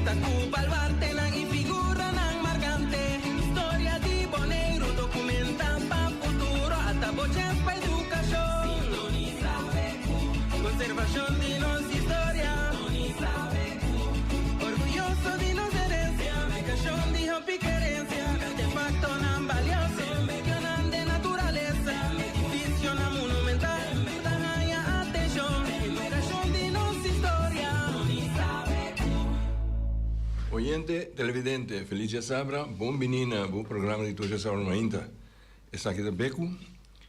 Konekta ku baluartenan i figuranan markante. Historia di Boneiru dokumenta pa futuro. Ata bo chèns pa edukashon. Sintonisa BQ. Konservashon di nos historia. Sintonisa BQ. Orguyoso di nos herensia. Edukashon di hopi kerensia. Artefaktonan balioso. Medionan den naturalesa. Edifisionan monumental. Ta haña atenshon. Edukashon di nos historia. Oyente, televidente, feliz djasabra, bon bini na bo programa di Tur Djasabra Mainta. Esaki ta Beku,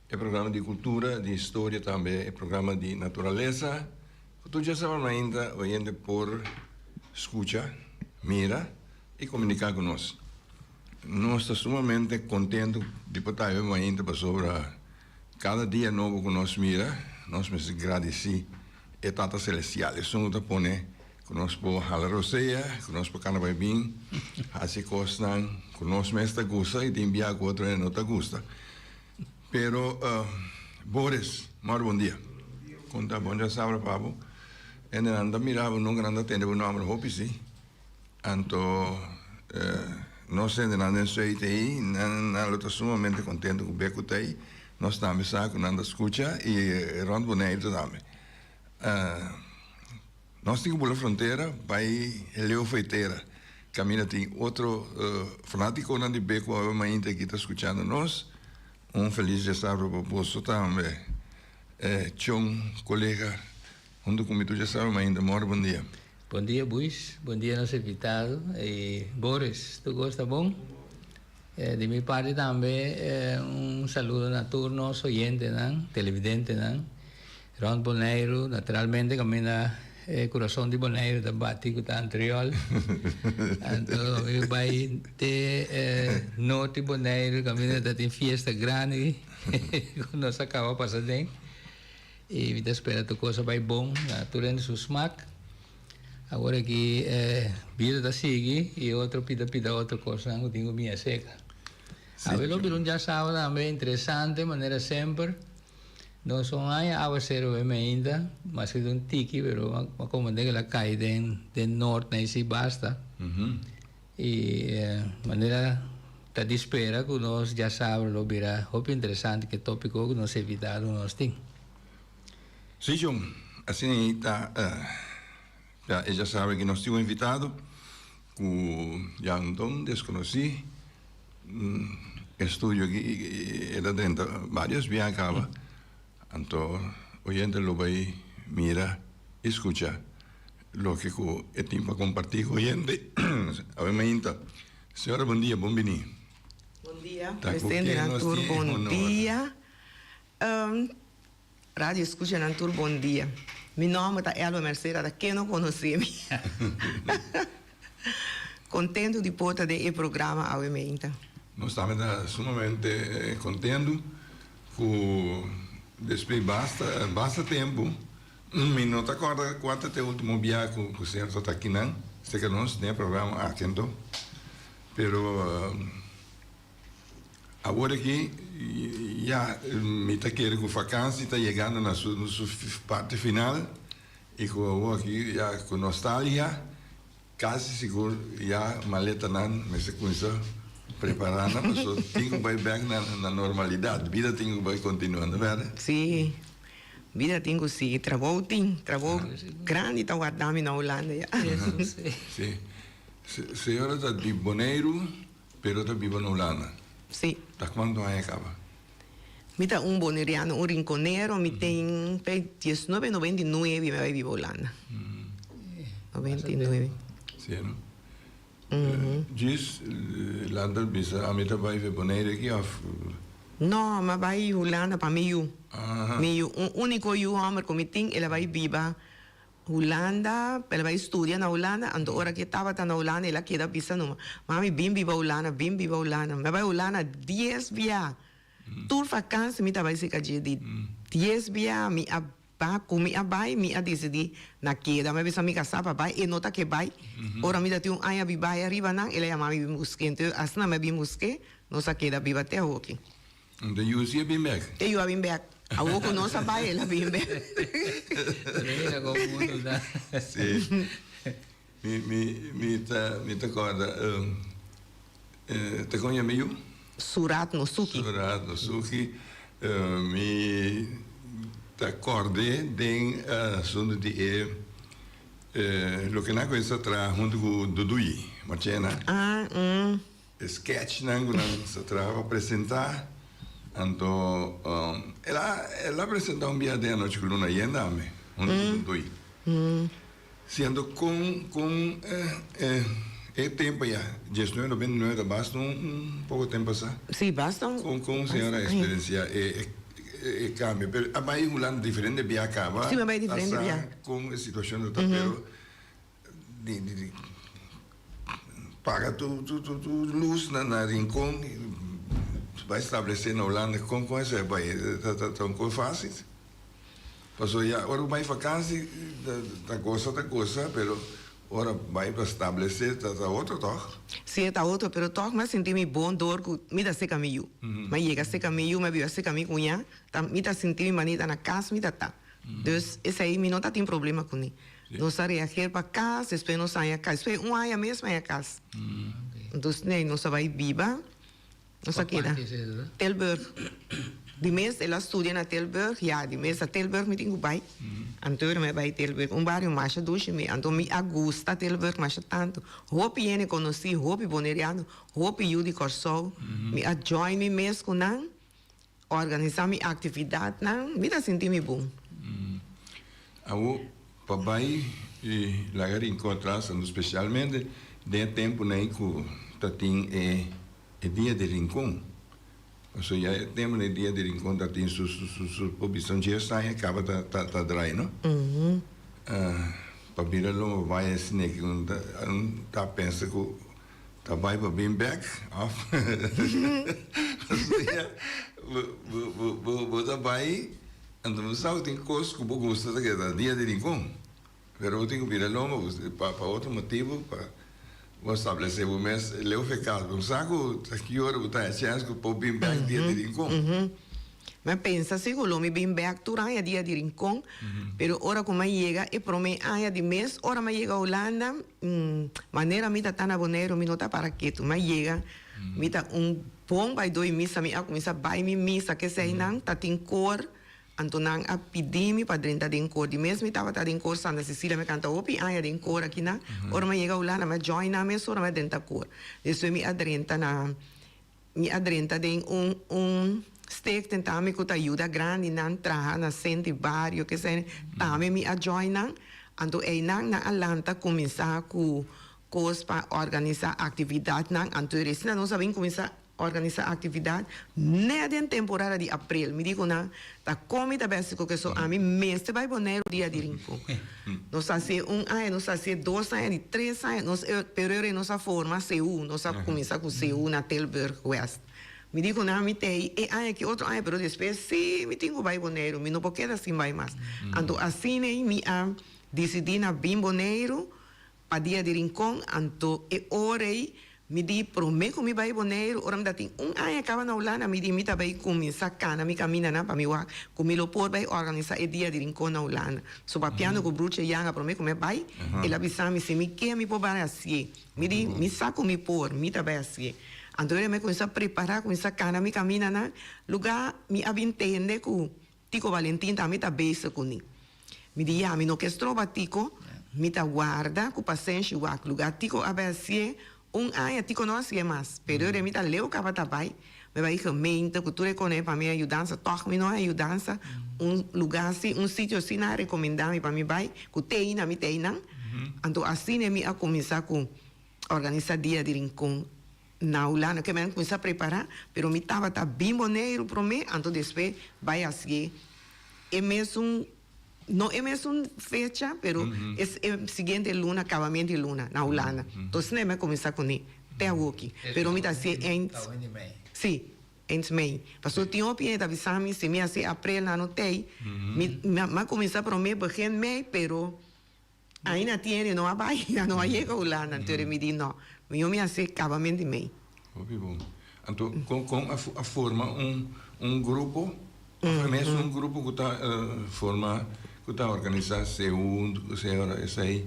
e programa di kultura, di historia tambe e programa di naturalesa. Ku tur djasabra mainta oyente por skucha, mira i komuniká ku nos. Nos ta sumamente kontentu di por ta awe mainta pasobra kada dia nobo ku nos mira, nos mester gradisí e Tata Selestial, esun ku ta pone ku nos por hala rosea, ku nos por kana bai bin, hasi kosnan ku nos mes ta gusta i tin bia ku otro hende no ta gusta. Pero Boris, mor bon dia. Kon ta? Bon djasabra pa bo. Hendenan ta mira bo, nunka nan ta tende bo nomber hopi si. Anto nos hendenan den Zuid ei, nan nan lo ta sumamente kontento ku Beku ta ei. Nos tambe sa ku nan ta skucha i rònt Boneiru tambe. Nos tin ku bula frontera bai leu for e tera. Kaminda tin otro fanatikonan di Beku awe mainta aki ta skuchando nos. Un felis djasabra pa boso tambe. Chon, kolega, huntu ku mi tur djasabra mainta. Mor bon dia. Bon dia Buis, bon dia nos invitado y Boris, tur cos ta bon? Di mi parti tambe un saludo na tur nos oyentenan, televidentenan rond Boneiru, naturalmente caminda e curason di Boneiru ta bati cu ta Antriol, anto mi bay te noord di Boneiru caminda ta tin fiesta grandi cu nos a caba pasa den. Y mi ta spera tur cos a bay bon na tur hende su smaak. Awor aki bida ta sigui y otro pida pida otro cosnan cu tin cu bini acerca. Awe lo bira un djasabado tambe interesante manera semper. Nos un aña awacero weme ainda, maske ta un tiki pero a comprende cu el a cay den den noord na esi basta. Y manera ta di spera cu nos djasabado lo bira hopi interesante cu e topico cu nos invitado nos tin. Sí, John, asina ei ta ya e djasabado aki nos tin un invitado cu ya un don desconoci e studio aki e ta drenta varios bia caba anto oyente lo bay mira y scucha Loke ku e tin pa kompartí ku hende. Awe mainta. Señora bon dia, bon biní. Bon dia, Ta ku presidente ken nan nos tur tin e bon honor? dia. Radio escucha nan tur bon dia. Mi nomber ta Elba Mercera, ta ken no konosé mi. Kontentu di por ta den e programa awe mainta. Nos tambe ta sumamente kontentu ku despues basta basta tempu Mi no ta corda cua ta te ultimo bia cu cu señor ta ta akinan cerca nos den e programa aki anto pero awor aki ya mi ta kere cu vakantie ta yegando na su su parti final y cu awor aki ya cu nostalgia Casi sigur ya maletanan mester cuminsa prepara nan pasobra tin cu bay bek na normalidad. Bida tin cu bay continua, no berde? Sí, bida tin cu sigui. Trabou tin, trabou grandi ta warda mi na Hulanda ya. Sí. Señora ta di Boneiru pero ta biba na Hulanda. Sí. Ta cuanto aña caba? Mi ta un boneriano, un rinconero, mi tin pe diesnuebe, noventa i nuebe mi a bai biba Hulanda. Noventa i nuebe. Sí, no? Djis Lander bisa ami ta bai fe Bonaire aki of? No, mi a bai Hulanda pa mi yu. Mi yu, un unico yu homber cu mi tin, el a bai biba Hulanda, el a bai studia na Hulanda, anto ora cu e tabata na Hulanda el a keda bisa numa, Mami bin biba Hulanda, bin biba Hulanda. Mi a bai Hulanda dies bia. Tur vakansi mi ta bai cerca dje di dies bia mi a ba cu mi a bai mi a dicidi na keda. Mi a bisa mi casa pa bai, e no ta ke bai. Ora mi ta tin un aña biba aya riba nan, el a yama mi bin buske. Enton asina mi a bin buske, nos a keda biba te awoki. Anto yu si a bin bek? E yu a bin bek. Awor ku nos a bai el a bin bek. Mira kon mundu ta. Si. Mi mi mi ta mi ta kòrda ta kon yama yu? Suratno Suki. Suratno Suki. Mi ta kòrd'é den asuntu di e loke nan a kuminsá traha huntu ku Duduyi Marchena. Ah, mm. E sketchnan ku nan sa traha pa presentá. Anto el a el a presentá un bia den Anochi ku Luna Yen tambe huntu ku Duduyi. Siendo kon kon e tempo ya diesnuebe noventa i nuebe ta basta un un poko tempo pasá. Sí, basta un. Kon kon señora a eksperensiá e e kambio? Pero a bai Hulanda diferente bia kaba. Sí, a bai diferente bia. A sa kon e situashon ta pero di di di paga tu tu tu tu lus na na Rincon bai establesé na Hulanda kon kon esei a bai ta ta ta un kos fásil? Pasobra ya ora bo bai vakansi ta gosa ta gosa pero ora bai pa stablesé ta ta otro tòg? Sí e ta otro pero tòg mi a sinti mi bon dor ku mi ta seka mi yu. Mi a yega seka mi yu mi a biba seka mi kuña ta mi ta sinti mi manita na kas mi ta ta. Dus esei mi no ta tin problema kuné. Nos a reageer pa kas despues nos a haña kas despues un aña mes mi a haña kas. Dus nee nos a bai biba. Nos a keda. Tilburg. Di mes el a studia na Tilburg, ya, di mes a Tilburg mi tin ku bai. Anto mi a bai Tilburg, un bario masha dushi mi. Anto mi a gusta Tilburg masha tantu. Hopi hende konosí, hopi boneriano, hopi yu di Kòrsou. Mi a join mi mes ku nan, organisá mi aktividatnan, mi ta sinti mi bon. Awo pa bai i laga Rincon atras, anto spesialmente den e tempunan ei ku ta tin e. E dia di Rincon. Pasobra ya e tempo di dia di Rincon ta tin su su su su por bisa un dies aña caba ta ta ta draai no. Pa bira lo bai asina ki un ta un ta pensa cu ta bai pa bin bek of pasobra ya bo bo bo bo bo ta bai anto bo sa cu tin cos cu bo gusta ta keda dia di Rincon. Pero bo tin ku bira lomba pa pa otro motibu pa bo establesé bo mes leu fe kas. Bo sa ku ta ki ora bo ta haña chèns ku por bin bèk dia di Rincon. Mi a pensa si ku lo mi bin bèk tur aña dia di Rincon, pero ora ku mi a yega e promé aña di mes ora mi a yega Hulanda, manera mi ta ta na Boneiru mi no ta para ketu. Mi a yega mi ta un bon baidó di misa, mi a kuminsá bai mi misa keseinan ta tin kor. Anto nan a pidi mi pa drenta den kor. Di mes mi tabata den kor Santa Cecilia, mi a kanta hopi aña den kor akinan. Ora mi a yega Hulanda mi a join nan mesora mi a drenta kor. Despues mi a drenta na mi a drenta den un un stichting tambe ku ta yuda grandinan traha na sentro di bario kesei tambe mi a join nan. Anto einan nan a lanta kuminsá ku kos pa organisá aktividatnan. Anto e resina nos a bin kuminsá Organisá aktividat nèt den temporada di aprel. Mi di ku nan, Ta kon mi ta bèsti ku keso ami mester bai Boneiru dia di Rincon. Nos a hasié un aña, nos a hasié dos aña, di tres aña, nos e periodo ei nos a forma CU, nos a kuminsá ku CU na Tilburg West. Mi di ku nan mi t'ei e aña aki otro aña, pero despues sí mi tin ku bai Boneiru, mi no por keda sin bai mas. Anto asina ei mi a disidí na bin Boneiru. Pa dia di Rincon, anto e ora ei mi di prome ku mi bai Boneiru, ora mi ta tin un aña kaba na Hulanda, mi di mi ta bai kuminsá kana mi kamindanan pa mi wak ku mi lo por bai organisá e dia di Rincon na Hulanda. So papiando ku Bruce Yanga prome ku mi a bai, el a bisa mi si mi ke mi por bai hasié. Mi di mi sa ku mi por, mi ta bai hasié. Anto ora mi a kuminsá prepará, kuminsá kana mi kamindanan, lugá mi a bin tende ku Tico Valentin tambe ta bezig ku ni. Mi di, ya, mi no ke stroba Tico, mi ta warda ku pasenshi wak lugá Tico a bai hasié un aña, Tico no hasié mas, pero e mi ta leu kaba ta bai, mi bai gemeente ku tur e kone pa mi ayudansa, tòg mi no a ayudansa, un lugá asi, un sitio asi nan a rekomendá mi pa mi bai, ku te einan mi te einan, anto asina mi a kuminsá ku organisá dia di Rincon. Na Hulanda ke men kuminsá prepará, pero mi tabata bin Boneiru promé, anto despues bai hasié e mesun, no e mesun fecha, pero e e siguiente luna, kabamento di luna na Hulanda. Entonces mi a kuminsá kuné te awoki, pero mi ta hasié eind, sí, eind mei. Pasobra tin hopi hende ta bisa mi, si mi hasié aprel nan no tei, mi mi a kuminsá promé begin mei, pero. Aina tiene no a bai, nan no a yega Hulanda, anto mi di no, miho mi hasi kabamenti mei. Hopi bon. Anto kon kon a forma un un grupo of e mes un grupo ku ta forma ku ta organisa seun señora esei?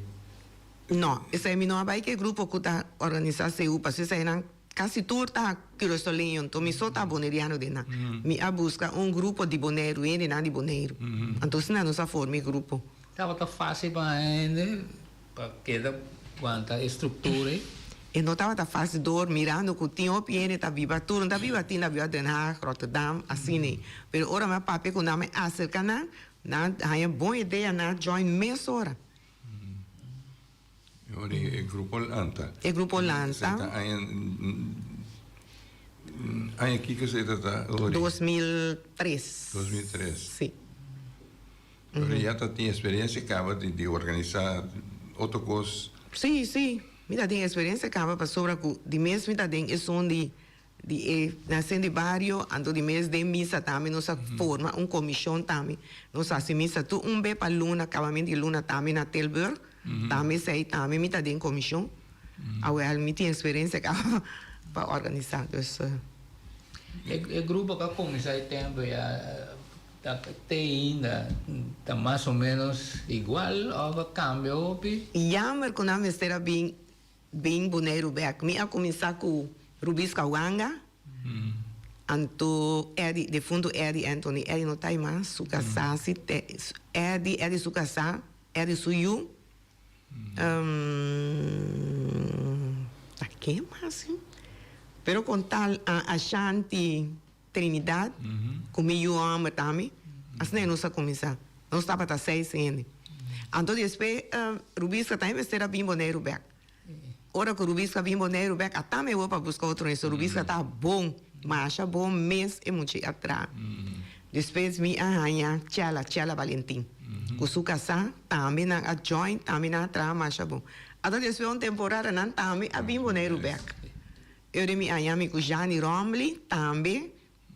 No, esei mi no a bai ku e grupo ku ta organisá CU pasobra eseinan kasi tur ta Kurasoleño, anto mi so ta Boneriano den nan. Mi a buska un grupo di Boneiru, hendenan di Boneiru. Anto asina nos a forma e grupo. Tabata fásil pa hende pa keda wanta e struktura ei? E no tabata fásil dor mirando ku tin hopi hende ta biba tur no ta biba tin ta biba Den Haag, Rotterdam, asina ei. Pero ora mi a papia ku nan mi a aserka nan, nan a haña bon idea nan a join mesora. Ora e grupo lanta. E grupo lanta. Ta aña aña kiko esei ta ta ora? 2003. 2003. Si. Ora ya ta tin experiencia kaba di di organisa otro kos. Si, si. Mi ta tin experiencia kaba pasobra ku di mes mi ta den esun di Di e nacen di bario, anto di mes den misa tambe nos a forma un comision tambe. Nos haci misa tur un be pa luna, cabamento di luna tambe na Tilburg. Tambe esey tambe mi ta den comision. Awel mi tin experiencia caba pa organisa, dus. E grupo cu a cuminsa e tempo ya ta te ainda ta mas o menos igual of a cambia hopi? Jammer cu nan mester a bin Bin Boneiru bek. Mi a kuminsá ku Rubis Kawanga, anto Eddy, defuntu Eddy Anthony. Eddy no ta ei mas, su kasá si te, Eddy, Eddy su kasá, Eddy su yu. Ta ken mas? Pero kon tal Ashanti Trinidad ku mi yu hòmber tambe, asina nos a kuminsá. Nos tabata seis hende. Anto despues Rubisca tambe mester a bin Boneiru bèk. Ora ku Rubisca bin Boneiru bèk, a tambe wou pa buska otro hende. So Rubisca ta bon, masha bon mes e mucha a traha. Despues mi a haña Chela, Chela Valentin, ku su kasá tambe nan a join, tambe nan a traha masha bon. Anto despues un temporada nan tambe a bin Boneiru bèk. Eu den mi aña mi ku Jani Rombley tambe,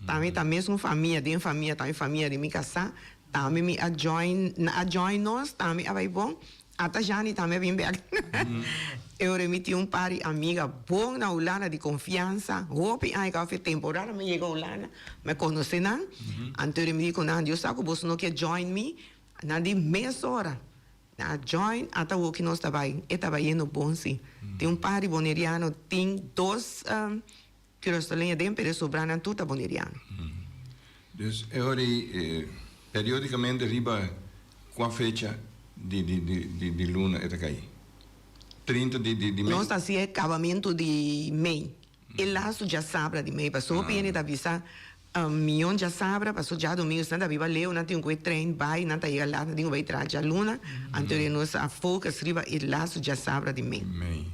tambe ta mesun famia, den famia tambe famia di mi kasá, tambe mi a join, nan a join nos, tambe a bai bon, ata Jani tambe a bin bèk. Eu den mi tin un par di amiga bon na Hulanda di konfiansa, hopi aña kaba fe temporada mi yega Hulanda, mi a konosé nan, anto eu den mi di ku nan, Dios sa ku boso no ke join mi, nan di mesora. Na join ata woki nos ta bai e ta bayendo bon si. Tin un par di boneriano tin dos curasoleño den pero e sobranan tur ta boneriano. Dus e ora ei periodicamente riba cua fecha di di luna e ta cay? 30 di di mei? Nos ta haci e cabamento di mei. E lastu djasabra di mei paso hopi hende ta bisa mion djasabra paso djadomingo si nan ta biba leu nan tin ku e trein bai nan ta yega lat nan tin ku bai traha djaluna anto de nos a focus riba e lastu djasabra di mei. Mei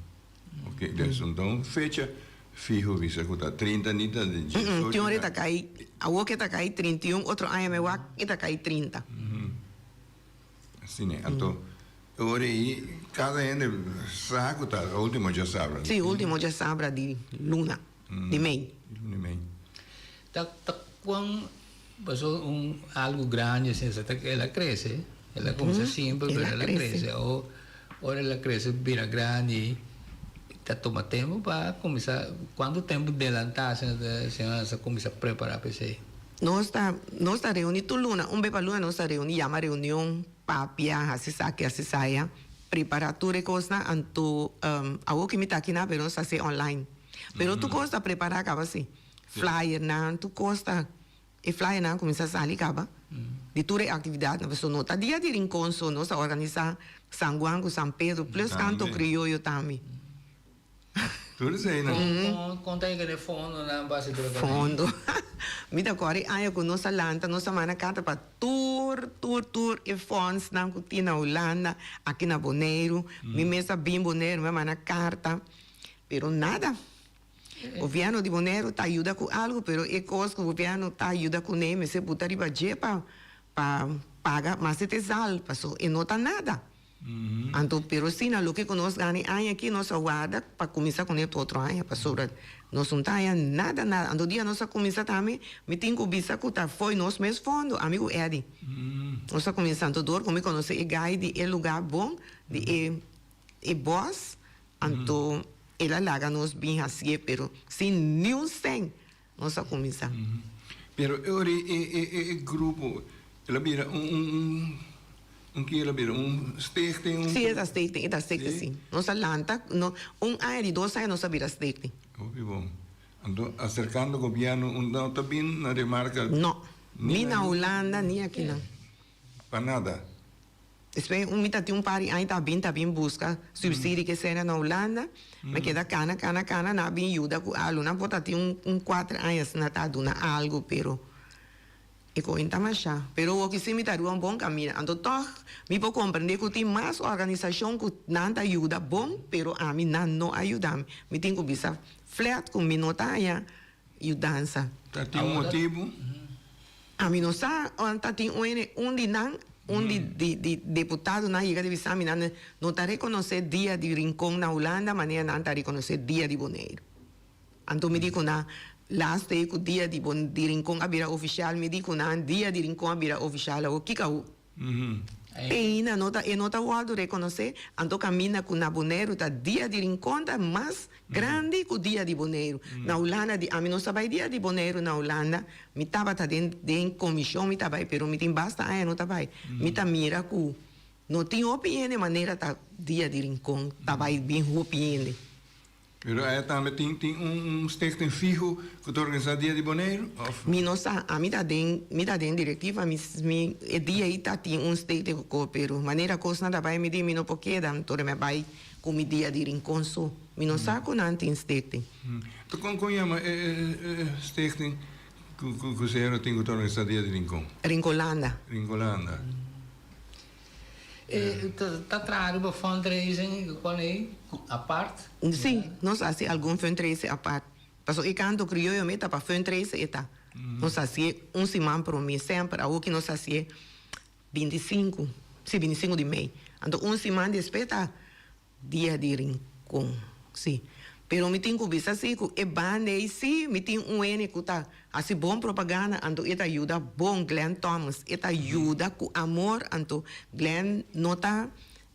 ok des un fecha fiho bisa ku ta 30 ni ta di djesocho Tin ora e ta kai awor ke ta kai 31 otro aña mi wak e ta kai 30. Asina, anto e ora ei kada hende sa ku ta ultimo djasabra. Sí, ultimo djasabra di luna di mei. Di luna di mei. Ta ta kuan paso un algu grandi asina ta el a krese, el a kuminsá simpel pero el a krese. Awor ora el a krese bira grandi ta tuma tempu pa kuminsá, kuantu tempu delantá asina ta señora sa kuminsá prepará pa esei? Nos ta nos ta reuni tur luna, un be pa luna nos ta reuni, yama reunion, papia, hasi esaki, hasi esaya, prepara tur e kosnan, anto awor ki mi ta aki nan pero nos ta hasi online. Pero tur kos ta prepara kaba si, flyernan, tur kos ta, e flyernan a kuminsa sali kaba di tur e aktividatnan, pasobra no ta dia di Rincon so, nos ta organisa San Juan ku San Pedro plus kanto krioyo tambe. Tur esei nan. Kon kon ta yega den fondonan pa hasi tur e kos ei? Fondo. Mi ta kòrda e aña ku nos a lanta, nos a manda karta pa tur, tur, tur e fondsnan ku tin na Hulanda, aki na Boneiru. Mi mes a bin Boneiru, mi a manda karta, pero nada. Gobièrnu di Boneiru ta yuda ku algu, pero e kos ku gobièrnu ta yuda kuné mester buta riba dje pa pa paga mas e tesal, paso e no ta nada. Anto pero si na loke ku nos gana e aña aki nos a warda pa kuminsá kuné tur otro aña pasobra nos no ta haña nada nada. Anto dia nos a kuminsá tambe mi tin ku bisa ku ta fo'i nos mes fondo ami ku Eddy nos a kuminsá. Anto dor ku mi konosé e guy di e lugá bon di e e bòs anto el a laga nos bin hasié pero sin niun sèn nos a kuminsá. Pero e ora e e e grupo el a bira un un un. Un kier a bira un stichting, un. Sí, e ta stichting, e ta stichting, sí. Nos a lanta, no, un aña di dos aña nos a bira stichting. Hopi bon. Anto aserkando gobièrnu un no ta bin na remarka. No, ni na Hulanda ni akinan. Pa nada. Despues un mi ta tin un par di aña ta bin ta bin buska subsidio ke sena na Hulanda, mi keda kana kana kana nan a bin yuda ku algu, nan por ta tin un un kuater aña asina ta duna algu pero e koin ta masha. Pero woki si mi ta riba un bon kaminda, anto tòg mi por komprende ku tin mas organisashon ku nan ta yuda bon pero ami nan no a yuda mi, mi tin ku bisa flat ku mi no ta haña yudansa. Ta tin un motibu? Ami no sa ora ta tin un hende, un di nan, un di di di deputadonan yega di bisa mi nan no ta rekonosé dia di Rincon na Hulanda manera nan ta rekonosé dia di Boneiru. Anto mi di ku nan, laatste ei ku dia di Bon di Rincon a bira ofishal, mi di ku nan dia di Rincon a bira ofishal awor kiko awor? P'eina no ta e no ta wòrdu rekonosé, anto kaminda ku na Boneiru ta dia di Rincon ta mas grandi ku dia di Boneiru. Na Hulanda di ami no sa bai dia di Boneiru na Hulanda, mi tabata den den komishon mi ta bai pero mi tin basta aña no ta bai. Mi ta mira ku no tin hopi hende manera ta dia di Rincon ta bai bin hopi hende. Pero aya tambe tin tin un un stichting fiho ku ta organisá Dia di Boneiru, òf? Mi no sa, ami ta den mi ta den direktiva, mi mi e dia ei ta tin un stichting ku ko, pero manera kosnan ta bai mi di mi no por keda, anto mi a bai ku mi dia di Rincon so. Mi no sa ku nan tin stichting. Ta kon kon yama e e e stichting ku ku ku señora tin ku ta organisá Dia di Rincon? Rincolanda. Rincolanda. E ta traha riba fundraising con ei apart? Sí, nos hasi algun fundraising apart. Pasobra e canto crioyo mi ta pa fundraising e ta. Nos hasié un siman promé, semper. Awoki nos hasié bintisinku, sí, bintisinku di mei. Anto un siman despues ta Dia di Rincon, si. Pero mi tin cu bisa si cu e banda ey si mi tin un hende cu ta haci bon propaganda anto e ta yuda bon Glenn Thomas e ta yuda cu amor anto Glenn no ta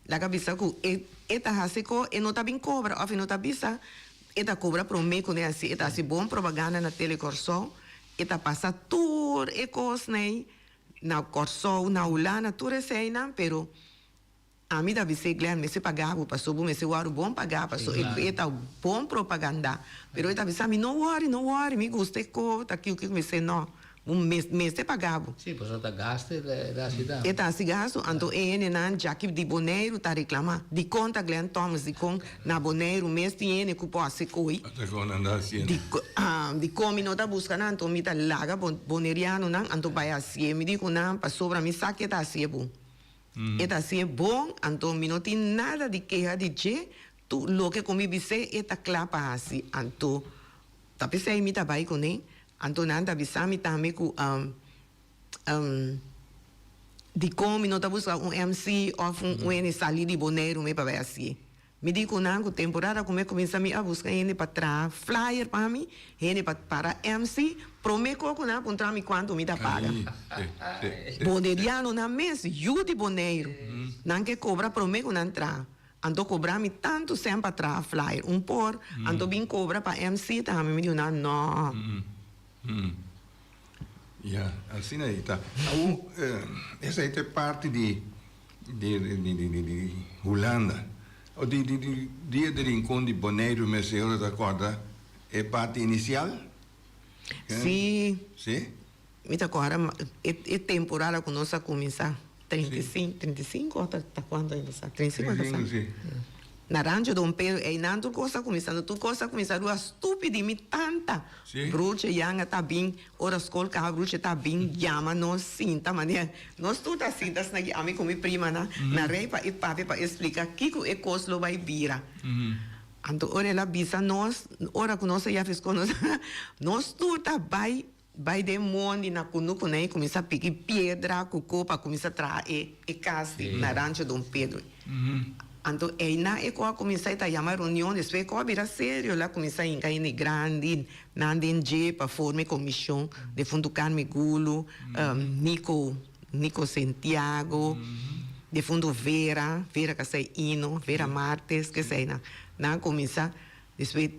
laga bisa cu e e ta haci co e no ta bin cobra of e no ta bisa e ta cobra prome cu ne haci e ta haci bon propaganda na Tele Corsou e ta pasa tur e cosnan ey na Corsou na Hulanda tur eseynan pero Ami ta bis'é, Glenn, mester pagá bo paso bo mester wòrdu bon pagá paso e e ta bon propagandá. Pero e ta bisa mi, no wòri, no wòri, mi gusta e ko, ta kiu kiu. Mi bis'é, no, bo mester pagá bo. Sí, paso ta gastu e ta hasi tambe. E ta hasi gastu, anto e hendenan djaki di Boneiru ta reklamá, dikon ta Glenn Thomas, dikon na Boneiru mes tin hende ku por hasi koi? Ata kon nan ta hasiendo. Dikon mi no ta buska nan, anto mi ta laga bonerianonan, anto bai hasié. Mi di ku nan, pasobra mi sa ke ta hasié bo. E ta hacié bon, anto mi no tin nada di keha di dje, tur loke cu mi bis'é e ta cla pa haci, anto ta p'esey mi ta bay cuné, anto nan ta bisa mi tambe cu dicon mi no ta busca un MC of un wene sali di Boneiru mi pa bay hacié. Mi di ku nan ku temporada ku mi a kuminsá mi a buska hende pa traha flyer pa mi, hende pa para MC, promé kos ku nan a puntra mi kuantu mi ta paga. Bonerianonan mes, yu di Boneiru, nan ke kobra promé ku nan traha. Anto kobra mi tantu sèn pa traha flyer, un por, anto bin kobra pa MC tambe. Mi di ku nan, nò. Ya, asina ei ta. Awo, esei ta e parti di di di di di di Hulanda. O di di di dia di Rincon di Boneiru mes señora ta corda e parti inicial? Sí. Sí? Mi ta corda e e temporada cu nos a cuminsa. 35, 35 o ta ta cuanto aña pasa? 35 aña pasa. 35, sí. Na Rancho Don Pedro, einan tur cos a cuminsa, tur cos a cuminsa rua stupi di mi tanta. Sí. Broertje Jan a ta bin, ora skol kaba broertje ta bin yama nos sinta manera nos tur ta sinta asina aki ami ku mi primanan na rei pa e papia pa e splika kiko e kos lo bai bira. Anto ora el a bisa nos, ora ku nos a yaf e skol nos nos tur ta bai bai den mondi na kunuku nan i kuminsa piki piedra ku ko pa kuminsa traha e e kas di na Rancho Don Pedro. Anto einan e kos a kuminsá e ta yama reunion, despues e kos a bira serio, el a kuminsá hinka hende grandi nan den dje pa forma e komishon, defuntu Carmi Gulu, Nico, Nico Sentiago, defuntu Vera, Vera Kasei Ino, Vera Martes, keseinan. Nan a kuminsá, despues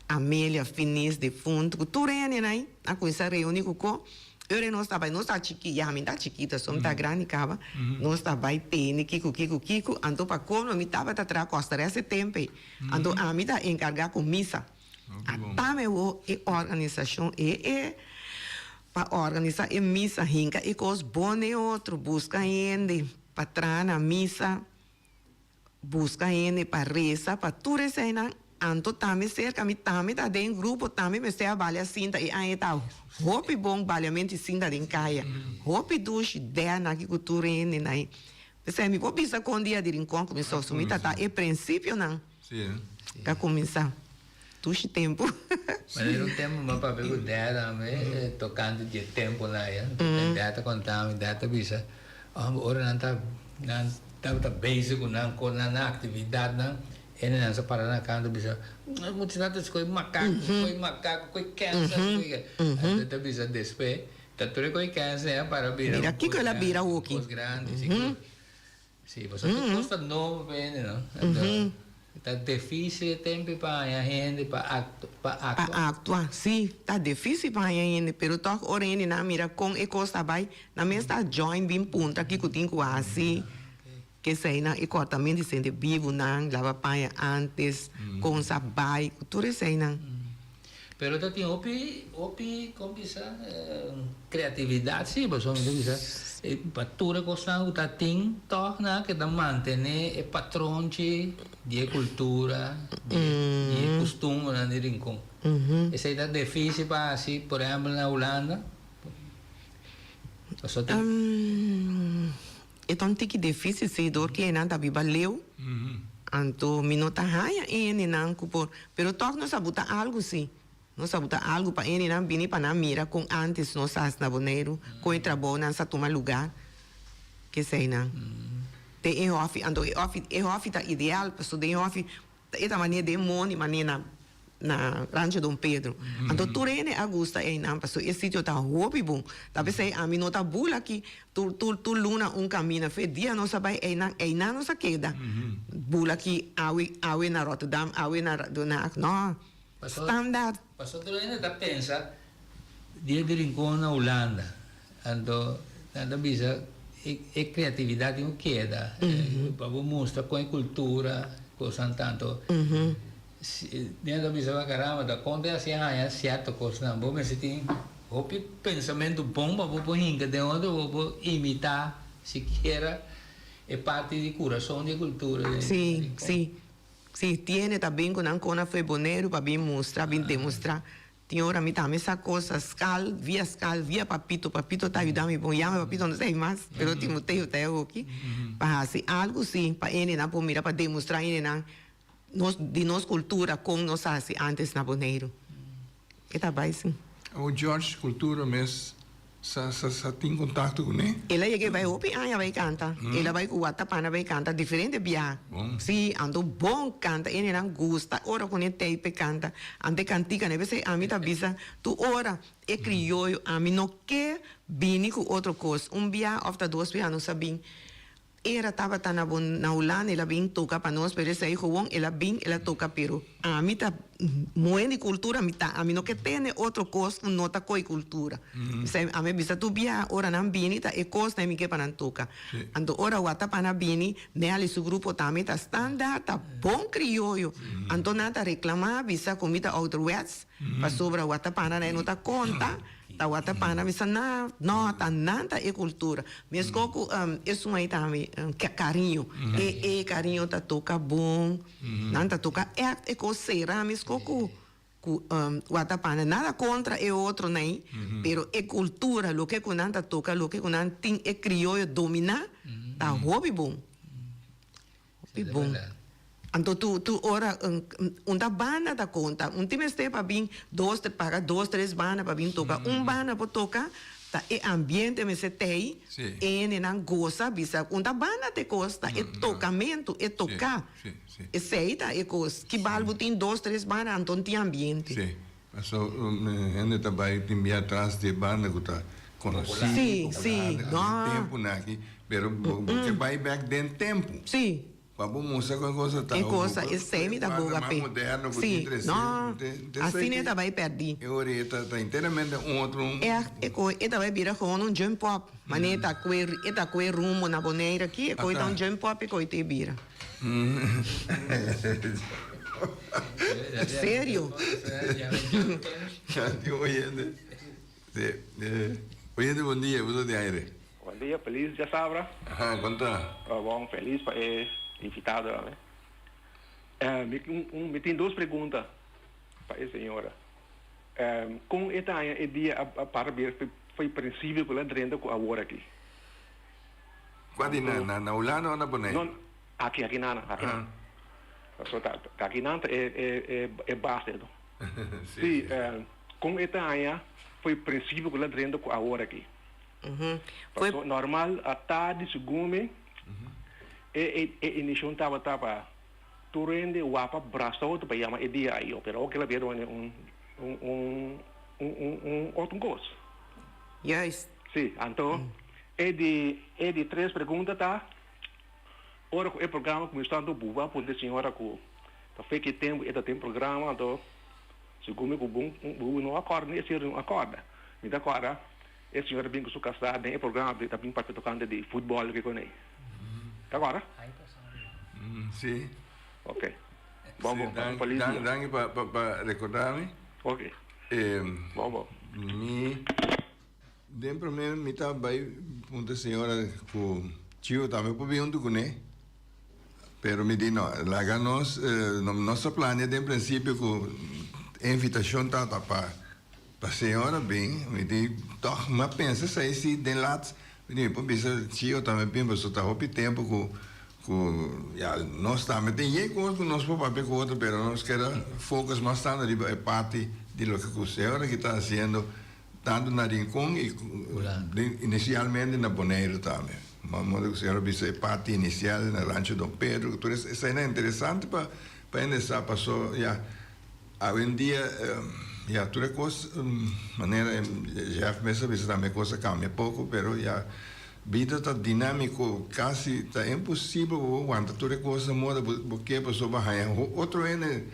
Amelia Finis, defuntu, ku tur hendenan ei a kuminsá reuní ku ko. Ora nos ta bai, nos ta chikí, ya mi ta chikito, so mi ta grandi kaba, nos ta bai tene kiko, kiko, kiko, anto pa komo mi tabata traha Costa Rica e tempo ei, anto ami ta enkargá ku misa. Ata mi wou e organisashon e e pa organisá e misa, hinka e kos bon den otro, buska hende pa traha na misa. Buska hende pa resa pa tur eseinan, anto tambe serka mi tambe ta den grupo tambe mester a balia sinta e aña ta hopi bon baliamento y sinta den kaya hopi dushi dèna aki ku tur hende na e p'esei mi por bisa kon dia di Rincon kuminsó so mi ta ta e prinsipionan ta kuminsá dushi tempu. Manera un tempu mi a papia ku dè tambe tokante di e tempunan aya dè ta konta mi dè ta bisa. Ora nan ta nan tabata bezig ku nan kos nan aktividatnan e nan sa para na kanto bisa muchanan ta skohe makaku skohe makaku koe kènsa skohe kènsa anto ta bisa despues ta tur e koe kènsa a para bira Mira kiko el a bira hoki. Kos grandi sigur si pasobra tur kos ta nobo pa hende no anto Ta difícil e tempu pa haña hende pa actua. Pa actua, sí, ta difícil pa haña hende, pero tòg ora hendenan mira kon e kos ta bai, nan mes ta join bin puntra kiko tin ku hasi, keseinan e kòrtamentu di sende bibunan, laba paña antes, kon sa bai, tur eseinan. Pero ta tin hopi, hopi, kon bisa, creatividad si, pasobra mi ta bisa pa tur e cosnan cu ta tin toch nan a keda mantene e patronchi di e cultura, di e custumbernan di Rincon. Esey ta dificil pa haci, por ehempel na Hulanda? Pasobra tin. E ta un tiki dificil si, door cu nan ta biba leu, anto mi no ta haya hendenan cu por, pero toch nos a buta algo si, nos a buta algo pa hendenan bini pa nan mira con antes nos a haci na Boneiru, con e trabounan sa tuma lugar, keseinan. Den e hofi, anto e hofi, e hofi ta ideal, pasobra den e hofi E ta manera den mondi manera na na Rancho Don Pedro. Anto tur hende a gusta einan pasobra e sitio ta hopi bon. Ta p'esei ami no ta bula aki tur tur tur luna un camina. Fe dia nos a bai einan, einan nos a keda. Bula aki awe awe na Rotterdam, awe na Den Haag. No, standaard. Pasobra tur hende ta pensa dia di Rincon na Hulanda. Anto nan ta bisa e creatividad tin cu keda pa bo mustra con e cultura cosnan tanto nan ta bisa caramba ta con ta haci haya cierto cosnan bo mester tin hopi pensamento bon pa bo por hinca den otro bo por imita sikiera e parti di curason di e cultura. Si si si tiene ta bin cu nan con a fue Boneiru pa bin mustra bin demostra Tin ora mi tambe sa cosa skal via skal via papito, papito ta yuda mi bon yama papito no ta ei mas pero Timoteo ta e hoki pa hasi algo si pa hendenan por mira pa demostra hendenan nos di nos cultura con nos a hasi antes na Boneiru e ta bai si. Awor George cultura mes Sa sa sa tin contacto cu ne? El a yega e bai hopi aña bai canta. El a bai cu Watapana bai canta diferente bia. Bon. Si, anto bon canta. E nenan gusta ora cu ne tey p'e canta. Anto e cantica ne p'esey ami ta bisa tur ora e crioyo ami no ke bini cu otro cos. Un bia of ta dos bia nos a bin. Era tabata na bon na Hulanda el a bin toca pa nos pero esey gewoon el a bin el a toca pero ami ta muhe di cultura mi ta ami no ke tene otro cos cu no ta coy cultura esey ami a bisa tur bia ora nan bini ta e cosnan mi ke pa nan toca anto ora Watapana bini Nelly su grupo tambe ta standaard ta bon crioyo anto nan ta reclama bisa cu mi ta ouderwets pasobra Watapana no ta conta. Tawata pana bisa na no ta nan ta e cultura. Mesco cu esun ahi tambe cariño. E e cariño ta toca bon. Nan ta toca echt e cos cera mesco cu cu wata pana. Nada contra e otronan ahi pero e cultura loke cu nan ta toca loke cu nan tin e crioyo domina ta hopi bon. Hopi bon. Anto tu tu ora un ta banda ta konta. Un tin mester pa bin dos paga dos tres banda pa bin toka. Un banda por toka ta e ambiente mester tei e hendenan gosa bisa un ta banda ta e kos ta e tokamentu e toka. Esei ta e kos. Ki bal bo tin dos tres banda anto tin ambiente. Sí. Paso hende ta bai tin bia tras di e banda ku ta konosí, popular den tempunan aki, pero bo ke bai bek den tempu. Sí. Pa bo mustra cu e cosa ta E cosa esey mi ta boga mas pe. moderno cu Si, tin trece. no, asina e ta bay perdi. E ora e ta enteramente un otro. Echt, e coi e ta bay bira gewoon un jump up. Manera e ta cue e ta cue rumbo na Bonaire aki, e coi ta un jump up e coi te bira. Serio. Tin oyente. Si, oyente bon dia, bo ta di aire. Bon dia, felis djasabra. Aha, kon ta? Bon, felis pa e invitado tambe. Mi un mi tin dos pregunta pa e señora. Kon e ta haña e dia a para bira foi principio ku el a drenta ku awor aki? Kua di na na na Hulanda o na Boneiru? No, aki aki nan, aki nan. Pasobra ta ta aki nan ta e e e e base no. Si, kon e ta haña foi principio ku el a drenta ku awor aki? Paso normal a tardi segun mi e e inicion tabata pa tur hende wapa brasa otro pa yama e dia ayo pero awor kila bira un un un un un otro cos. Juist. Si, anto e di e di tres pregunta ta ora cu e programa cuminsa anto buba puntra e señora cu ta fe ki tempo e ta den programa anto segun mi cu bon bubu no acorda ni e señora no acorda mi ta acorda E señor a bin ku su kasá den e programa ta bin papia tokante di futbòl ke konei. Ta kòrda? Si. Ok. Bon bon. Pasa un felis dia. Danki pa pa rekordá mi. Ok. Bon bon. Mi den promé mi ta bai puntra e señora ku Chio tambe por bin huntu kuné. Pero mi di no, laga nos nos ta plania den prinsipio ku e invitashon tabata pa Pa señora bin, mi di tog mi a pensa esei si den laat mi di mi por bisa Chio tambe bin pasobra ta hopi tempo ku ku ya nos tambe tin yei kos ku nos por papia ku otro pero nos keda focus mas tanto riba e parti di loke ku señora aki ta hasiendo tanto na Rincon y inicialmente na Boneiru tambe. Modo ku señora bisa e parti inicial na Rancho Don Pedro ku tur eseinan interesante pa pa hende sa paso ya. Awendia ya tur e kos manera Jeff mes a bisa tambe e kos a kambia poko pero ya bida ta dinamiko kasi ta imposibel bo wanta tur e kos na moda bo ke pasobra bo haña otro hende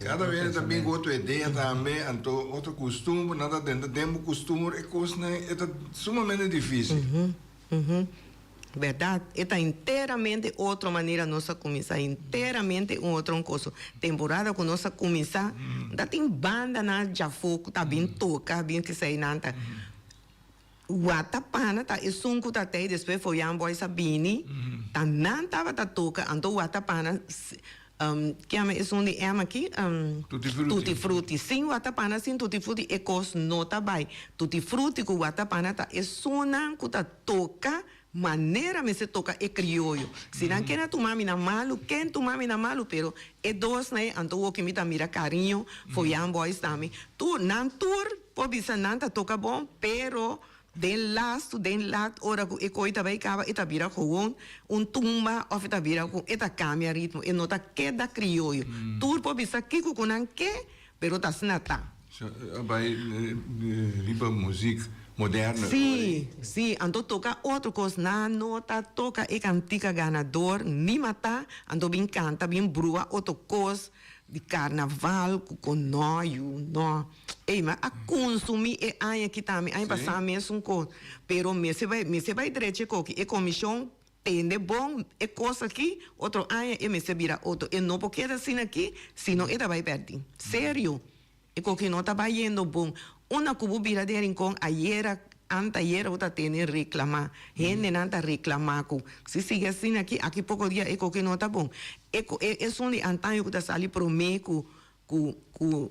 kada hende ta bin ku otro idea tambe anto otro kustumber nan ta drenta den bo kustumber e kosnan e ta sumamente difisil. Berdad, e ta enteramente otro manera nos a cuminsa, enteramente un otro un coso. Temporada cu nos a cuminsa, ta tin bandanan djafo cu ta bin toca, bin kesey nan ta. Watapana ta esun cu ta tey, despues Foyan Boys a bini, ta nan tabata toca, anto Watapana Kiami esun di M aki? Tutti frutti. Tutti frutti. Sin watapana, sin tutti frutti e kos no ta bai. Tutti frutti ku watapana ta esunnan ku ta toka manera mester toka e krioyo. Si nan ken a tuma mi na malu, ken tuma mi na malu, pero e dosnan ei anto woki mi ta mira kariño, Foyan Boys tambe. Tur, nan tur por bisa nan ta toka bon, pero Den lastu, den lat, ora ku e koi ta bai kaba, e ta bira gewoon un tumba òf e ta bira ku e ta kambia ritmo, e no ta keda krioyo. Tur por bisa kiko ku nan ke, pero ta asina ta. So a bai riba muzik moderno. Sí, sí, anto toka otro kos, nan no ta toka e kantika ganador ni mata, anto bin kanta, bin brua otro kos. Di carnaval cu con no yu no. Ey mi a consumi e aña aki tambe aña pasa mesun cos pero mester bay mester bay drecha e coki e comision tende bon e cos aki otro aña e mester bira otro e no por keda asina aki sino e ta bay perdi serio e coki no ta bayendo bon unda cu bo bira den Rincon ayera Anteayer bo ta tene reclama. Hendenan ta reclama cu si sigui asina aki, aki poco dia e coke no ta bon. E cu e esun di antaño cu ta sali prome cu cu cu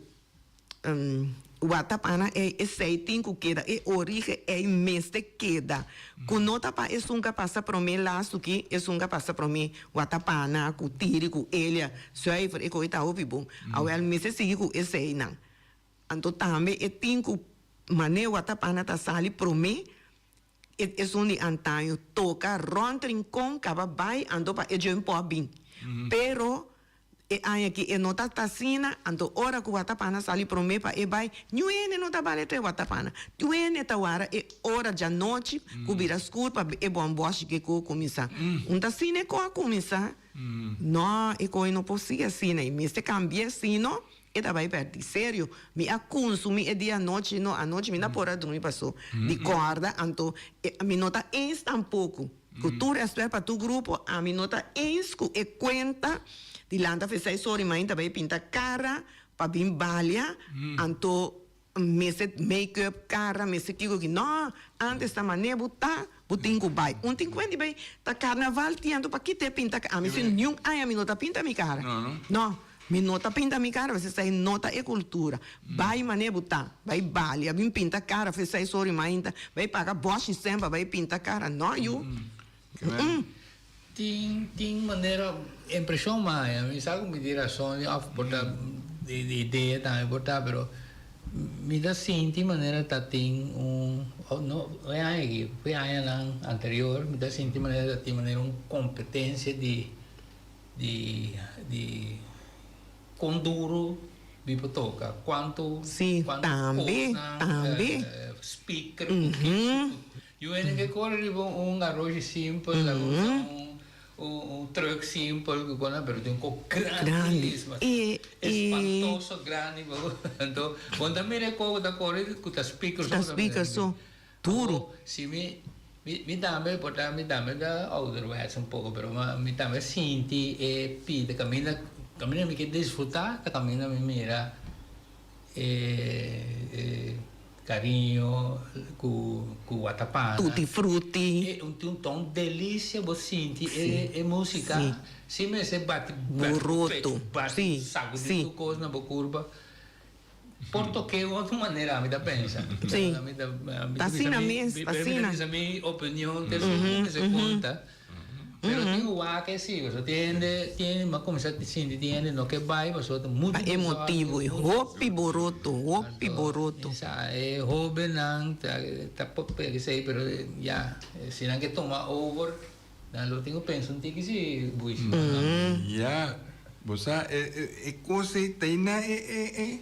watapana ey esey tin cu keda, e orige ey mester keda. Cu no ta pa esun ca pasa prome lastu ki esun ca pasa prome watapana cu tiri cu elia zuiver e coe ta hopi bon. Awel mester sigui cu eseynan. Anto tambe e tin ku mane watapana ta sali promé e esun di antaño toka rònt Rincon kaba bai anto pa e djempo a bin. Pero e aña aki e no ta asina, anto ora ku watapana sali promé pa e bai niun hende no ta bale trae watapana. Tur hende ta wara e ora djanochi ku bira skur pa e bòmbòshi ke ku kuminsá. Un ta asina e ku a kuminsá. No, e koi no por sigui asina i mester kambia sino e ta bai pèrdí. Serio, mi a kunsumí e dia anochi, no, anochi mi no a por a drumi paso di kòrda, anto mi no ta eens tampoko. Ku tur rèspèt pa tur grupo, ami no ta eens ku e kuenta di lanta fe seis ora i mainta bai pinta kara pa bin balia, anto mester make up kara, mester kiko ki. No, antes ta manera bo ta, bo tin ku bai. Un tin kuenta di bai ta karnaval tin anto pa kite pinta kara. Ami si niun aña mi no ta pinta mi kara. No, mi no ta pinta mi kara pasobra esei no ta e kultura. Bai manera bo ta, bai balia, bin pinta kara fe seis ora i mainta, bai paga bòshi sèn pa bai pinta kara. No yu. Tin tin manera impresion mi haña, mi sa ku mi tin rason òf por ta di idea tambe por ta pero mi ta sinti manera ta tin un no e aña aki e añanan anterior mi ta sinti manera ta tin manera un competencia di di di kon duro mi por toka kuantu Sí, kuantu tambe, kosnan tambe. speaker ku kiko ku Yu hende ke kore riba un garoshi simpel, laga usa un truck simpel ku kona, pero tin un kos grandísimo, espantoso grandi. Anto bo ta mira e kos ku ta kore ku ta speaker so. Ta speaker so, duro. Si mi, mi tambe por ta mi tambe ta ouderwets un poko, pero mi tambe sinti e pida kaminda, kaminda mi ke disfruta ta kaminda mi mira e cariño cu cu watapana. Tutti frutti. E un tin un delicia bo sinti e e musica. Si. Si mester bati bati bo pecho, bati sacudi tur cos na bo curpa. Por toke un otro manera ami ta pensa. Si. Ami ta Ta asina mes, ta asina. Mi ta bisa mi opinion te esun mester conta. Pero tin wak e si, pasobra tin hende, tin hende, mi a kuminsá sinti tin hende no ke bai pasobra ta muchu Pa e motibu ei, hopi boroto, hopi boroto. Mi sa e hóbennan ta ta papia esei, pero ya, si nan ke tuma over, nan lo tin ku pensa un tiki si buishi. Ya, bo sa e e e kos ei ta na e e e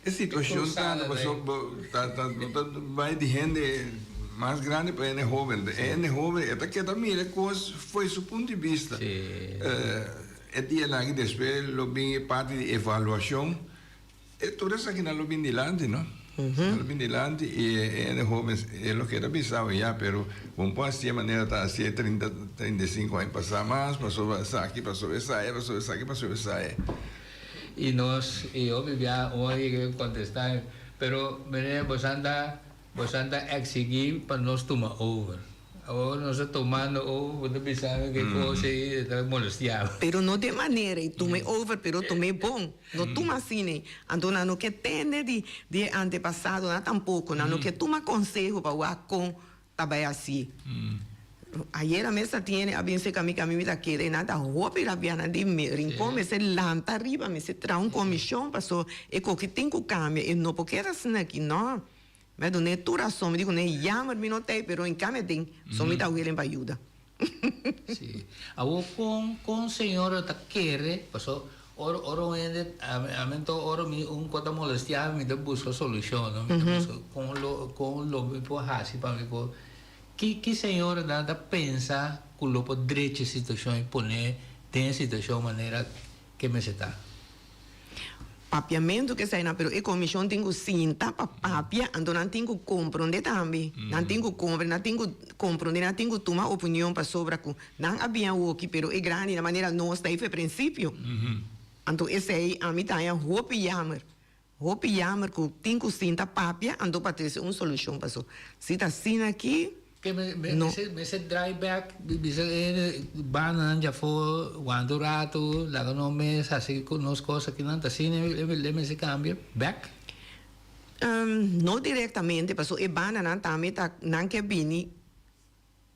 e situashon ta pasobra bo ta ta bo ta bai di hende mas grandi pa hende hoben. E hende hoben e ta keda mira e kos fo'i su punto di bista. E dianan aki despues lo bin e parti di evaluashon. E tur esakinan lo bin dilanti, no? Lo bin dilanti i e hende hoben e lo keda bisa awe ya, pero bo no por hasi e manera ta hasi e trinta, 35 aña pasá mas pasobra esaki, pasobra esaya, pasobra esaki, pasobra esaya. I nos, i hopi bia un a yega kontestá, pero meneer bosan ta Bosan ta exigí pa nos tuma over. Awor nos ta tumando over, bo ta bisa mi ke kos ei ta molestiá bo. Pero no den manera ei tum'é over, pero tum'é bon. No tuma asina ei. Anto nan no ke tende di di e antepasadonan tampoko. Nan no ke tuma konseho pa wak kon ta bai hasié. Ayera mes ta tiene a bin serka mi, ku mi ta kere, nan ta hopi rabia, nan di mi Rincon mester lanta riba, mester traha un komishon paso e koki tin ku kambia, e no por keda asina aki, no. Mi a dun'é tur rason, mi di kuné jammer mi no t'ei, pero en kambio den, so mi ta willing pa yuda. Sí. Awor kon kon señora ta kere, paso ora ora un hende, ami anto ora mi un kos ta molestia mi, mi ta buska solushon, no, mi ta buska kon lo kon lo mi por hasi pa mi por Ki ki señoranan ta pensa ku lo por drecha e situashon i pone den e situashon manera ke mester ta? Papiamentu ke eseinan, pero e komishon tin ku sinta pa papia, anto nan tin ku komprondé tambe. Nan tin ku kompre, nan tin ku komprondé, nan tin ku tuma opinion pasobra ku nan a bin awoki, pero e grandi na manera nos ta ei for e prinsipio. Anto esei ami ta haña hopi yamer. Hopi yamer ku tin ku sinta papia anto pa trese un solushon paso si ta asina aki Ke me me no. mester draai bek bisa e bandanan djafó wanta un ratu laga nos mes hasi nos kos akinan ta asina e mester kambia bek? No direktamente paso e bandanan tambe ta nan ke bini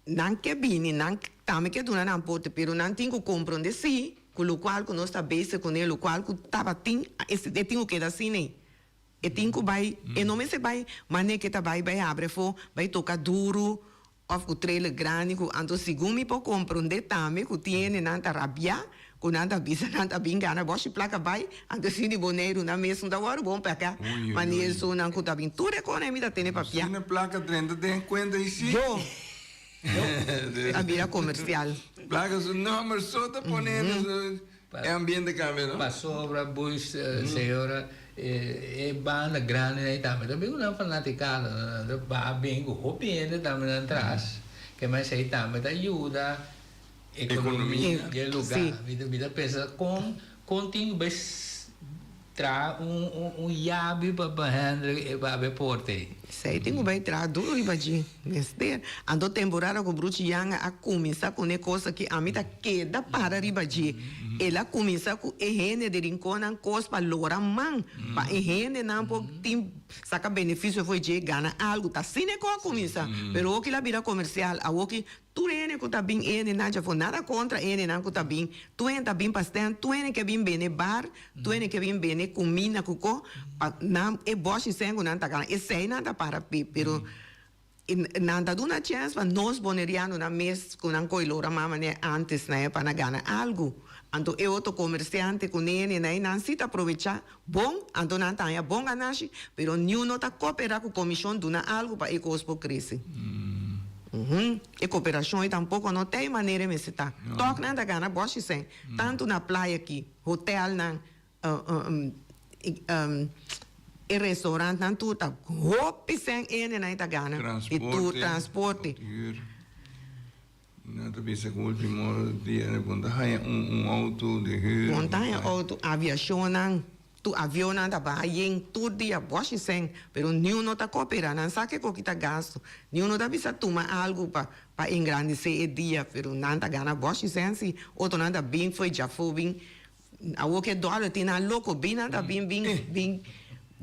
Nan ke bini, nan tambe ke duna nan aporte, pero nan tin ku kompronde si ku lokual ku nos ta bezig kuné, lokual ku tabatin, e tin ku keda asina ei. E tin ku bai, e no mester bai manera ke ta bai bai habri afó, bai toka duru òf ku trailer grandi ku anto segun mi por kompronde tambe ku tin hendenan ta rabiá ku nan ta bisa nan ta bin gana bòshi plaka bai, anto si di Boneiru nan mes no ta wòrdu bon pa ka manera esunnan ku ta bin tur e kos mi ta tene papia. Asina plaka drenta den kuenta i si. Yo. A bira comercial. Plaka su nomber so ta pone e ambiente cambia, no? Pasobra boys señora e banda grandi nan tambe ta bin cu nan fanaticada nan ta baha bin cu hopi hende tambe nan tras ke men esey tambe ta yuda economia di e lugar. Mi ta pensa con con tin cu bay Traha un yabi pa pa Hendrik e babe porta ei. Esei tin ku bai traha duru riba dje. Mester. Anto temporada ku Bruchi Yanga a kuminsá ku ne kos aki ami ta keda para riba dje. El a kuminsá ku e hende di Rinkonnan kos pa lora man pa e hendenan por tin saka benefisio for dje gana algu. Ta asina e kos a kuminsá. Pero awoki el a bira komersial. Awoki Tur hende ku ta bin ene nan djafó nada kontra hendenan ku ta bin, tur hende ta bin pa stand, tur hende ke bin bende bar, tur hende ke bin bende kuminda ku ko, pa nan e bòshi sèn ku nan ta gana, esei nan ta para p'e, pero nan ta duna chèns pa nos bonerianonan mes ku nan ko'i lora mama manera ántes na e pa nan gana algu. Anto e otro komersiante ku nene na e nan si ta probechá bon, anto nan ta haña bon ganashi, pero niun no ta koperá ku komishon duna algu pa e kos por krese. E koperashon ei tampoko no ta e manera e mester ta. Tòg nan ta gana bòshi sèn, tantu na playa aki, hotèlnan, e restaurantnan tur ta hopi sèn hendenan ei ta gana di tur transporte. Nan ta bisa ku ultimo dia nan bon ta haña un auto di huur. Bon ta haña auto, aviashonnan, tur avionnan ta baha yen tur dia bòshi sèn, pero niun no ta koperá, nan sa ke koki ta gastu, niun no ta bisa tuma algu pa pa engrandesé e dia, pero nan ta gana bòshi sèn si, otronan ta bin fo'i djafó bin Awor ke dòler tin nan loko bin nan ta bin bin bin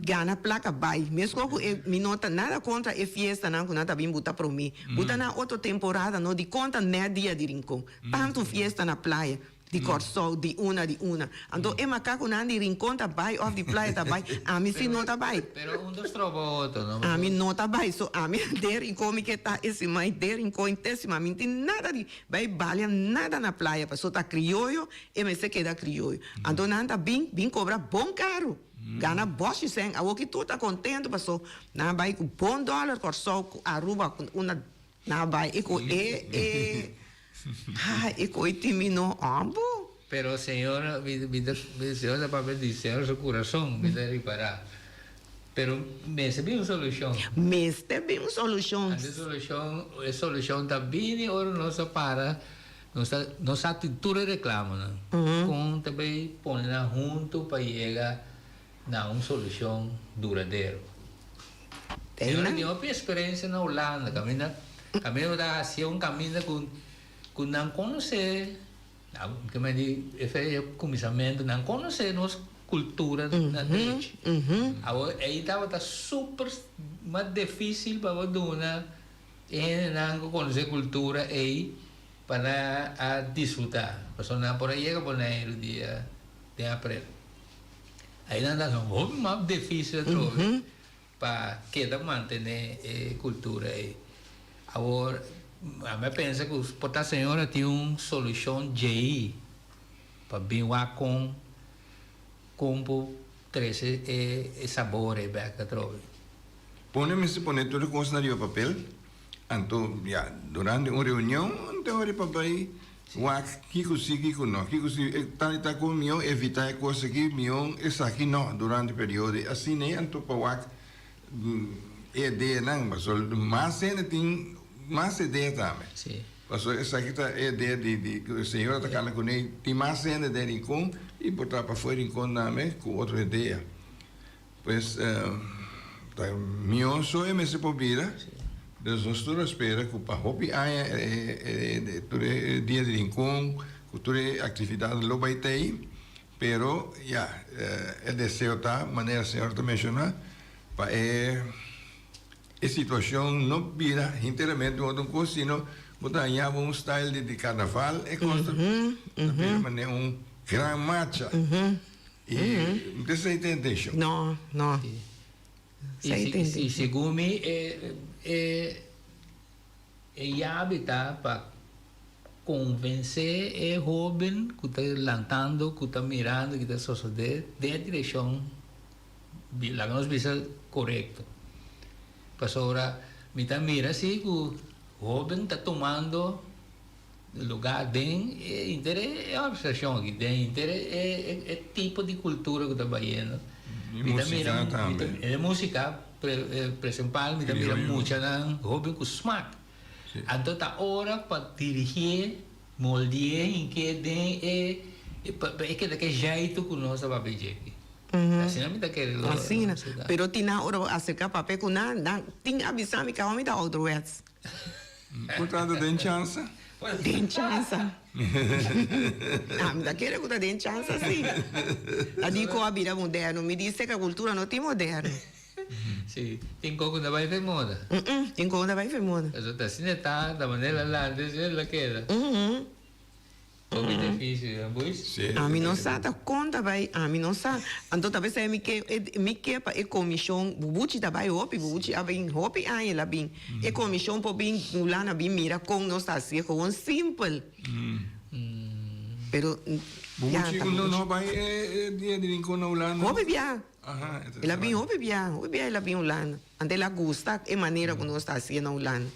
gana plaka bai meskos ku e mi no ta nada kontra e fiestanan ku nan ta bin buta prome buta nan otro temporada no di konta nèt dia di Rincon tantu fiesta na playa di Kòrsou di una di una anto e makakunan di Rincon ta bai òf di playa ta bai ami si no ta bai. Pero un ta stroba otro no. Ami no ta bai so ami den Rincon mi ke ta e siman den Rincon te siman mi no tin nada di bai balia nada na playa paso ta krioyo E mester keda krioyo. Anto nan ta bin, bin kobra bon karu. Gana bòshi sèn. Awor ki tur ta kontentu paso nan a bai ku bon dòler Kòrsou, ku Aruba, ku unda nan a bai i ku e e ha e ku e timino òmbu. Pero señor, mi mi ta señor ta papia di señor su kurason, mi ta ripará. Pero mester bin un solushon. Mester bin un solushon. Anto e solushon, e solushon ta bini ora nos a para. Nos ta nos sa tin tur e reclamonan. Con ta bay pone nan hunto pa yega na un solucion duradero. Señora tin hopi experiencia na Hulanda caminda caminda cu ta hacia un caminda cu cu nan conoce ke men di efe e cuminsamento nan conoce nos cultura na drechi. Awor ey tabata super mas dificil pa bo duna E hendenan ku konosé kultura ei pa nan a disfrutá, pasobra nan por a yega Boneiru dia den aprel. Ei nan ta hasi hopi mas difísil atrobe pa keda mantené e kultura ei. Awor, ami a pensa ku por ta señora tin un solushon djei pa bin wak kon kon por trese e sabor ei bèk atrobe. Pone mester pone tur e kosnan riba papel, anto ya durante un reunion anto ora pa bai wak kiko si kiko no, kiko si e tal i tal kos mihó evitá e kos aki mihó esaki no durante periodo i asina ei anto pa wak e ideanan pasobra mas hende tin mas idea tambe pasobra esaki ta e idea di di ku e señora ta kanda kuné tin mas hende den Rincon i por ta pafó di Rincon tambe ku otro idea. Pues, ta mihó so e mester por bira. Dus nos tur a spera ku pa hopi aña e tur e dia di Rincon ku tur e aktividatnan lo bai ta ei. Pero ya, e deseo ta, manera señor ta menshoná, pa e e situashon no bira hinteramente un otro kos, sino bo ta haña bo un style di karnaval, e kos ta bira manera un gran marcha. I no ta esei ta e intencion. No, no. I si segun mi e e e yabi ta pa konvensé e hóben ku ta lantando, ku ta mirando ki ta sosodé den e direkshon laga nos bisa korekto. Pasobra mi ta mira si ku. Hoben ta tumando lugá den e inter e organisashon aki, den inter e tipo di kultura ku ta bayendo. E músika tambe. E músika prinsipal mi ta mira muchanan hoben ku smak. Anto ta ora pa dirigié, moldié hink'é den e pa e keda ku e zjeitu ku nos ta papia dje aki. Asina mi ta kere lo. Asina. Pero tin nan ora bo aserká papia ku nan, nan tin a bisa mi kaba mi ta ouderwets. Ku ta ta den chansa? Den chansa. Ah, mi ta kere ku ta den chansa si. Ta di ku a bira moderno. Mi di seka kultura no tin moderno. Si, tin kon ku ta bai fe moda. Tin kon ku ta bai fe moda. Pasobra ta asina ta, ta manera lanta asina la keda. Hopi difícil, no Buis? Sí. Ami no sa ta kon ta bai, ami no sa. Anto ta p'esei mi ke, mi ke pa e komishon, Bubuchi ta bai hopi, Bubuchi a bin hopi aña el a bin. E komishon por bin Hulanda bin mira kon nos ta hasié, gewoon simpel. Pero, ya, Bubuchi ta no Bubuchi. no bai e e dia di Rincon na Hulanda? Hopi bia. Aha, e ta El a bin hopi bia, hopi bia el a bin Hulanda. Anto el a gusta e manera ku nos ta hasié na Hulanda.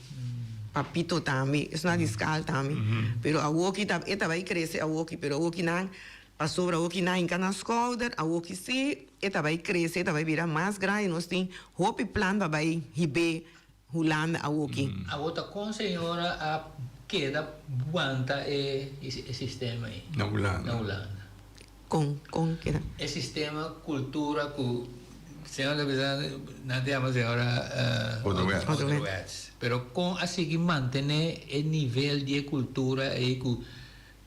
Papito tambe, esnan di skal tambe. Pero awoki ta, e ta bai krese awoki, pero awoki nan, pasobra awoki nan hinka nan skouder, awoki si e ta bai krese, e ta bai bira mas grandi, nos tin hopi plan pa bai hib'é Hulanda awoki. Awor ta kon señora a keda wanta e sistema ei Na Hulanda. na Hulanda? Kon, kon keda? E sistema kultura ku señora ta bisa nan ta yama señora Ouderwets. Ouderwets. Pero kon a sigui mantené e nivel di e kultura ei ku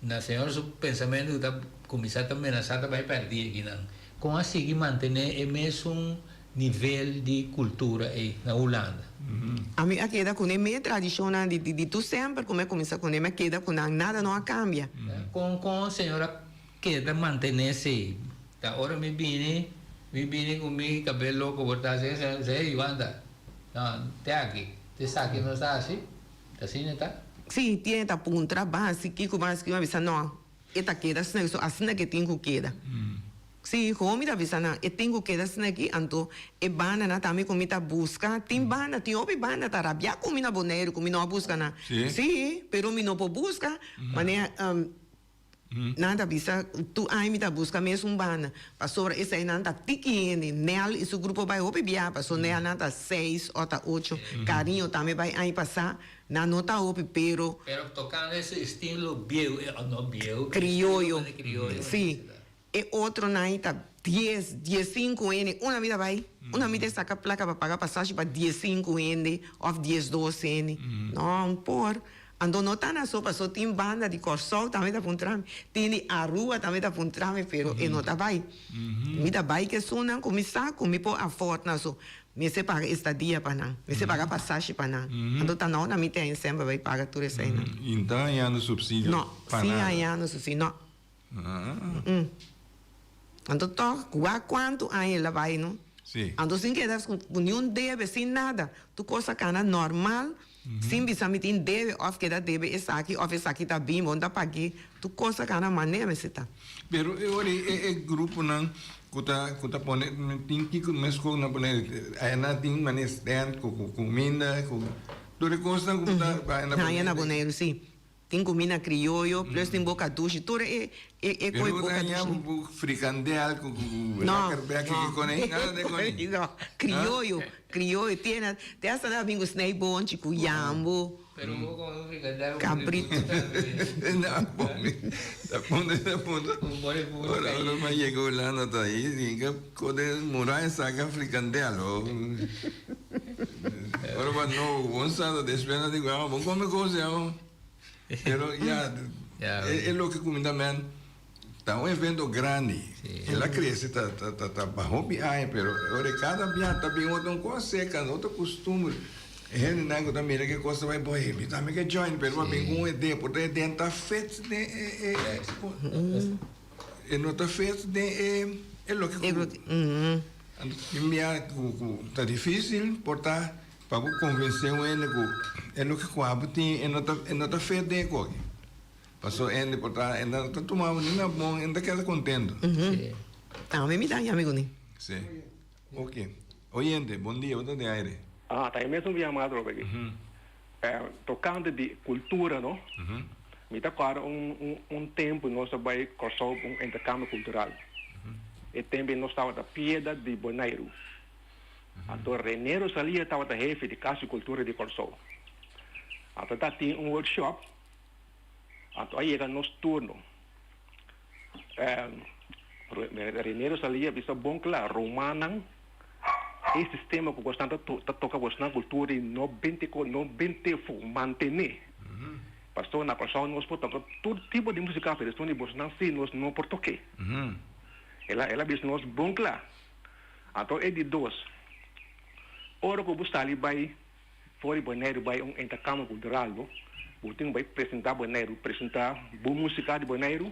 na señora su pensamentu ku ta kuminsá ta menasá ta bai pèrdí akinan. Kon a sigui mantené e mesun nivel di kultura ei na Hulanda? Ami a keda kuné me tradishonnan di di tur semper ku mi a kuminsá kuné mi a keda ku nan nada no a kambia. Kon kon señora Keda mantené esei. Ta ora mi bini, mi bini ku mi kabel loko por ta hasi esei, mi bisa, hey Wanda, no, te aki, te esaki nos ta hasi, ta asina e ta? Sí, tiene ta puntra, ban hasi kiko, ban hasi kiko, mi a bisa no, e ta keda asina aki, so asina ke tin ku keda. Sí, gewoon mi ta bisa nan, e tin ku keda asina aki, anto e bandanan tambe ku mi ta buska, tin banda, tin hopi banda ta rabia ku mi na Boneiru ku mi no a buska nan. Sí? Sí, pero mi no por buska, manera. Nan ta bisa, Tur aña mi ta buska mes un banda, pasobra eseinan ta tiki hende. Nel i su grupo bai hopi bia, pasobra Nel nan ta seis o ta ocho. Cariño tambe bai aña pasá, nan no ta hopi, pero. Pero tocando ese estilo bieu, no bieu, pero Crioyo, estilo crioyo. Sí. E otronan ta dies, diesinku hende, una mi ta bai, una mi ta saka plaka pa paga pasashi pa diesinku hende òf diesdos hende. No, un por. Anto no ta na so paso tin banda di Kòrsou tambe ta puntra mi, tin di Aruba tambe ta puntra mi, pero e no ta bai. Mi ta bai ku esunnan ku mi sa ku mi por afòrt na so. Mester paga estadia pa nan, mester paga pasashi pa nan. Anto ta na ora mi ta semper bai paga tur eseinan. I no ta hañando supsidio No, pa sin nada? hañando supsidio, no. Anto tòg wak kuantu aña el a bai no. Sí. Anto sin keda ku niun debe, sin nada. Tur kos a kana normal, sin bisa mi tin debe òf keda debe esaki òf esaki ta bin, bo no ta pag'é. Tur kos a kana manera mester ta. Pero e ora ei e gruponan ku ta ku ta pone tin kiko meskos nan pone ayana tin manera stand ku kuminda ku tur e kosnan ku ta Haña na Boneiru, sí. Tin kumina krioyo, plus tin boka dushi, tur e e e koi boka dushi. Pero bo ta haña frikandel ku ku No, lekkerbek no. ki konei, nada de konei. No, krioyo, krioyo tiene, te hasta nan a bin ku snijboontje, ku yambo. Pero bo come un frikandel ku Cabrito. No, bo mi ta punta ta punta. Un bori puro Ora ora mi a yega Hulanda ta ahí, hinka kode muraya saka frikandel. Ora bo no bon sa despues nan di ku bon come cos ya ho. Pero ya e loke cuminda men ta un evento grandi. El a crece ta ta ta ta pa hopi aña pero ora cada bia ta bin otro un cos seca otro costumber. E hendenan cu ta mira ke cos ta bay bo hey mi tambe ke join pero bo a bin cu un idea por ta e den ta fit den e e e no ta fit den e e loke cu. Anto tin bia ku ku ta difísil por ta pa bo konvensé un hende ku e loke ku abo tin e no ta e no ta fet den e koki. Paso hende por ta e no ta tuma bo ni na bon e no ta keda kontento. Sí. Tambe mi ta yami kuné. Sí. Oke. Oyente, bon dia, bo ta den aire. Ah, ta e mesun bia mas atrobe aki. Tokante di kultura no, mi ta kòrda un un tempu nos a bai Kòrsou pa un interkambio kultural. E tempu ei nos tabata pieda di Boneiru. Anto René Rosalia tabata hefe di Kas di Kultura di Kòrsou. Anto ta tin un workshop, anto a yega nos turno. René Rosalia bisa bon kla, Rumannan, e sistema ku bosnan ta toka bosnan kultura i no binte ko, no binte fu, mantené. Pasobra na Kòrsou nos por toka tur tipo di músika, pero esun di bosnan sí nos no por tok'é. El a bisa nos bon kla. Anto e di dos, ora ku bo sali bai for di Boneiru bai un interkambio kultural bo, bo tin ku bai presentá Boneiru, presentá bo músika di Boneiru,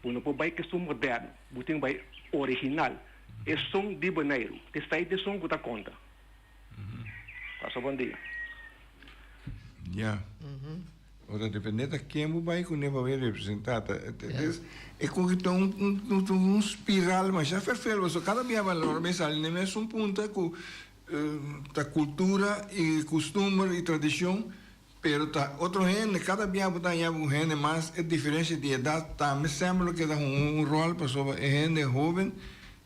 bo no por bai ku esun moderno, bo tin ku bai original, esun di Boneiru, esei ta esun ku ta konta. Pasa bon dia. Ya. Ora depende ta ken bo bai kuné pa bai representá. Ta e kon ki ta un un spiral masha ferfel pasobra kada bia ora mi sali na e mesun punta ku ta kultura i kustumber i tradishon pero ta otro hende kada bia bo ta haña un hende mas e diferensia di edat tambe semper lo keda hunga un ròl pasobra e hende hoben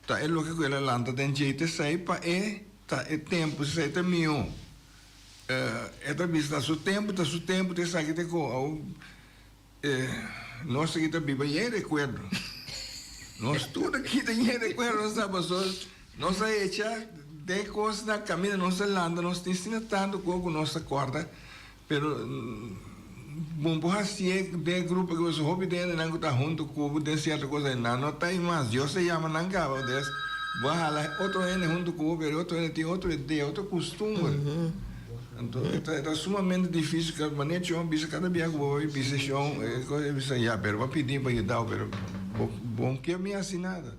ta e loke ku el a lanta den dje i ta esei pa e ta e tempu esei ta mihó. E ta bisa ta su tempu, ta su tempu ta esaki ta ko awo nos aki ta biba yen rekuerdo. Nos tur aki ta yen rekuerdo nos ta paso nos a echa den kos na kaminda nos a lanta nos tin asina tantu kos ku nos ta kòrda pero bo por hasié den e grupo aki pasobra hopi den hendenan ku ta huntu ku bo den sierto kos nan no ta ei mas Dios a yama nan kaba des Bo a hala otro hende huntu ku bo, pero e otro hende tin otro idea, otro kustumber. Anto e ta e ta sumamente difísil ka manera Shon a bisa kada bia ku bo bai bisa Shon e kos e bisa ya pero bo a pidi mi pa yuda bo pero bo bo no kier mi hasi nada.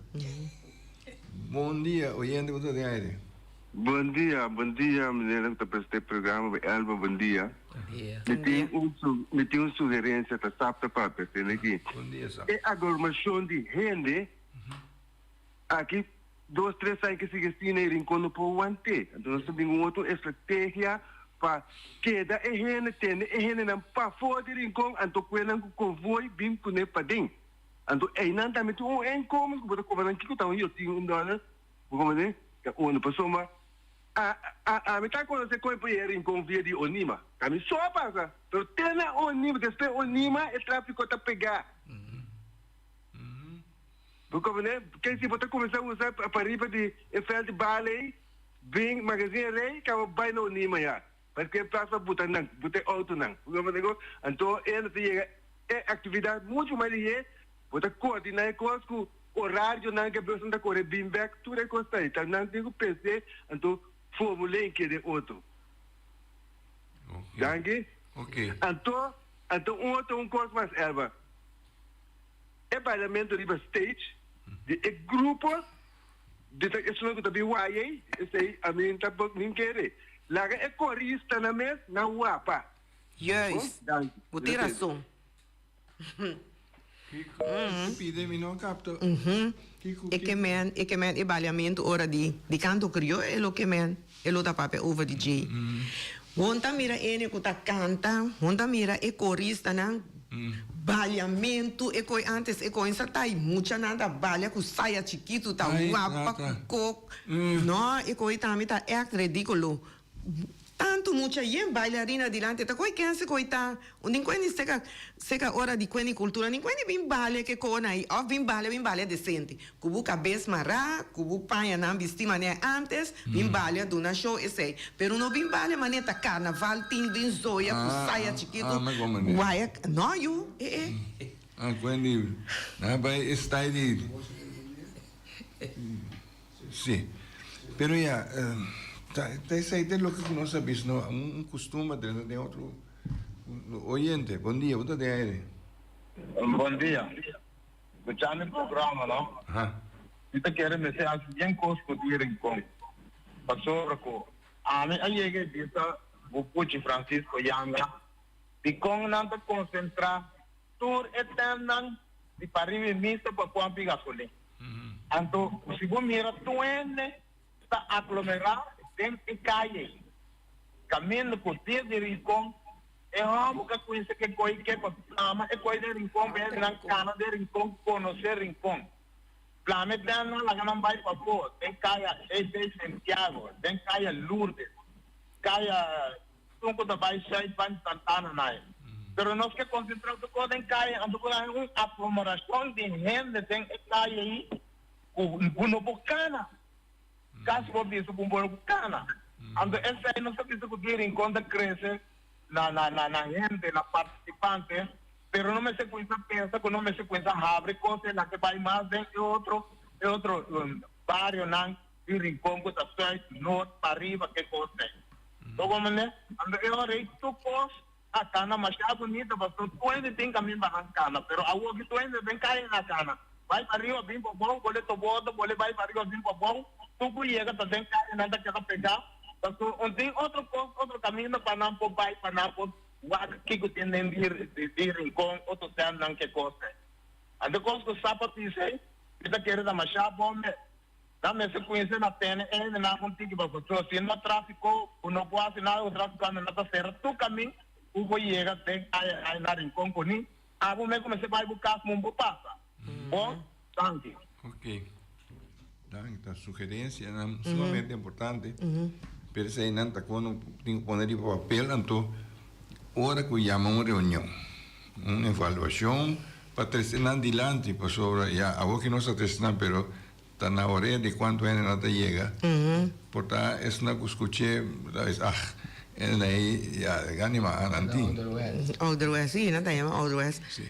Bon dia oyente ku ta den aire. Bon dia, bon dia meneer ku ta presenta e programa Elba bon dia. Bon dia. Mi tin un su mi tin un sugerencia ta sap ta papia tende aki. Bon dia sap. E aglomeracion di hende Aki dos tres aña ke sigui asina e Rincon no por want'é. Anto nos ta bin un otro estrategia pa keda e hende, tene e hendenan pafó di Rincon, anto kue nan ku konvoi bin pone paden. Anto einan tambe tin un inkomen ku bo ta kobra nan kiko ta un yotin un dòler, bo komprendé? Ta unu. Pasobra a a ami ta konosé kon e por yega Rincon via di Onima. Ta mi so a pasa, pero te na Onima, despues Onima e tráfiko ta pegá. Bo komprendé? Ke si bo ta kuminsá usa pariba di e vèlt di bal ei, bin Magazine Rey, kaba bai na Onima ya. Paske e plas pa buta nan, buta e outonan. Bo komprendé ku? Anto e ta yega e aktividat muchu mas lihé, bo ta koordiná e kos ku orarionan ke bùsnan ta kore bin bèk, tur e kos ta ei. Ta nan tin ku pens'é, anto formul'é en kede otro. Danki. Anto, anto un otro un kos mas, Elba. E bailamentu riba stage di e grupo di ta esun ku ta bin waya ei, esei ami ta nin kere. Laga e koristanan mes nan wapa. Juist, bo tin rason. Kiko e pide mi no kapta. Kiko E ke men e ke men e baliamentu ora di di kanto krioyo e lo ke men e lo ta papia over di djei. Hon ta mira ene ku ta kanta, hon ta mira e koristanan Baliamentu e koe antes e koe sa tai muchanan ta balia ku saya chikitu ta wapa ku kok no e koe tambe ta echt redikulo tantu mucha yen bailarina dilanti ta koe kense koe ta un tin koe ni seka seka ora di koe ni kultura ni koe ni bin balia ke koe nan of bin balia bin balia desente Ku bo kabes mará, ku bo pañanan bistí manera ántes, bin balia duna show esei. Pero no bin balia manera ta karnaval tin bin zoya ku saya chikitu, waya, no yu, e e. Ah, Wendy, nan bai e style di, si. Pero ya, ta esei ta loke ku nos a bisa, no, un kustumber drenta den otro. Oyente, bon dia, bo ta den aire. Bon dia. Escucha mi programa no. Mi ta kere mester haci bien cos cu di Rincon. Pasobra cu ami a yega e bisa bu puchi Francisco Yanga dicon nan ta concentra tur e tentnan di pariba e misa pa pumpi gasolin. Anto si bo mira tur hende ta aglomera den e caye. Kaminda ku dia di Rincon, e hòmber ku a kuminsá ke koi ke pa plama e koi den Rincon pa hendenan kana den Rincon konosé Rincon. Plama e bènnan laga nan bai pafó den kaya EC Santiago, den kaya Lourdes, kaya esun ku ta bai sùit ban Santana na e. Pero nos ke konsentrá tur kos den kaya anto ku nan un aglomorashon di hende den e kaya ei ku no por kana. Kasi bo bisa ku un pueblo ku kana. Anto esei nos ta bisa ku tin Rincon ta krese na na na na hende, na partisipante, pero no mester kuminsá pensa ku no mester kuminsá habri kos e laga bai mas den e otro e otro barionan di Rincon ku ta sùit, nort, pariba ke kos ei. Bo komprendé? Anto e ora ei tur kos a kana masha bunita pasobra tur hende tin kaminda pa nan kana, pero awoki tur hende den kaya na kana. Bai pariba bin pabou, bole toboto, bole bai pariba bin pabou, tur ku yega ta den kaya nan ta keda pegá. Pasobra un tin otro kos, otro kaminda pa nan por bai, pa nan por wak kiko tin den di rincon, otro tèntnan ke kos ei. Anto kos ku sa pa bisa ei, mi ta kere ta masha bon mes. Nan mester kuminsá na tene e hendenan un tiki pasobra si no tráfiko ku no por hasi nada ku tráfiko anda nan ta sera tur kamin ku por yega den kaya ai na Rincon ku ni abo mes ku mester bai bo kas mun por pasa. Bon, danki. Ok. Danki ta sugerencianan sumamente importante. Pero eseinan ta kono tin ku pone riba papel anto ora ku yama un reunion, un evaluacion pa trece nan dilanti pasobra ya awor ki nos a trece nan pero Ta na orea di cuanto hende nan ta yega. Por ta esnan cu scuché ta bisa, ah, hende ei ya gani ma nan tin. Ouderwets, si, nan ta yama ouderwets. Si.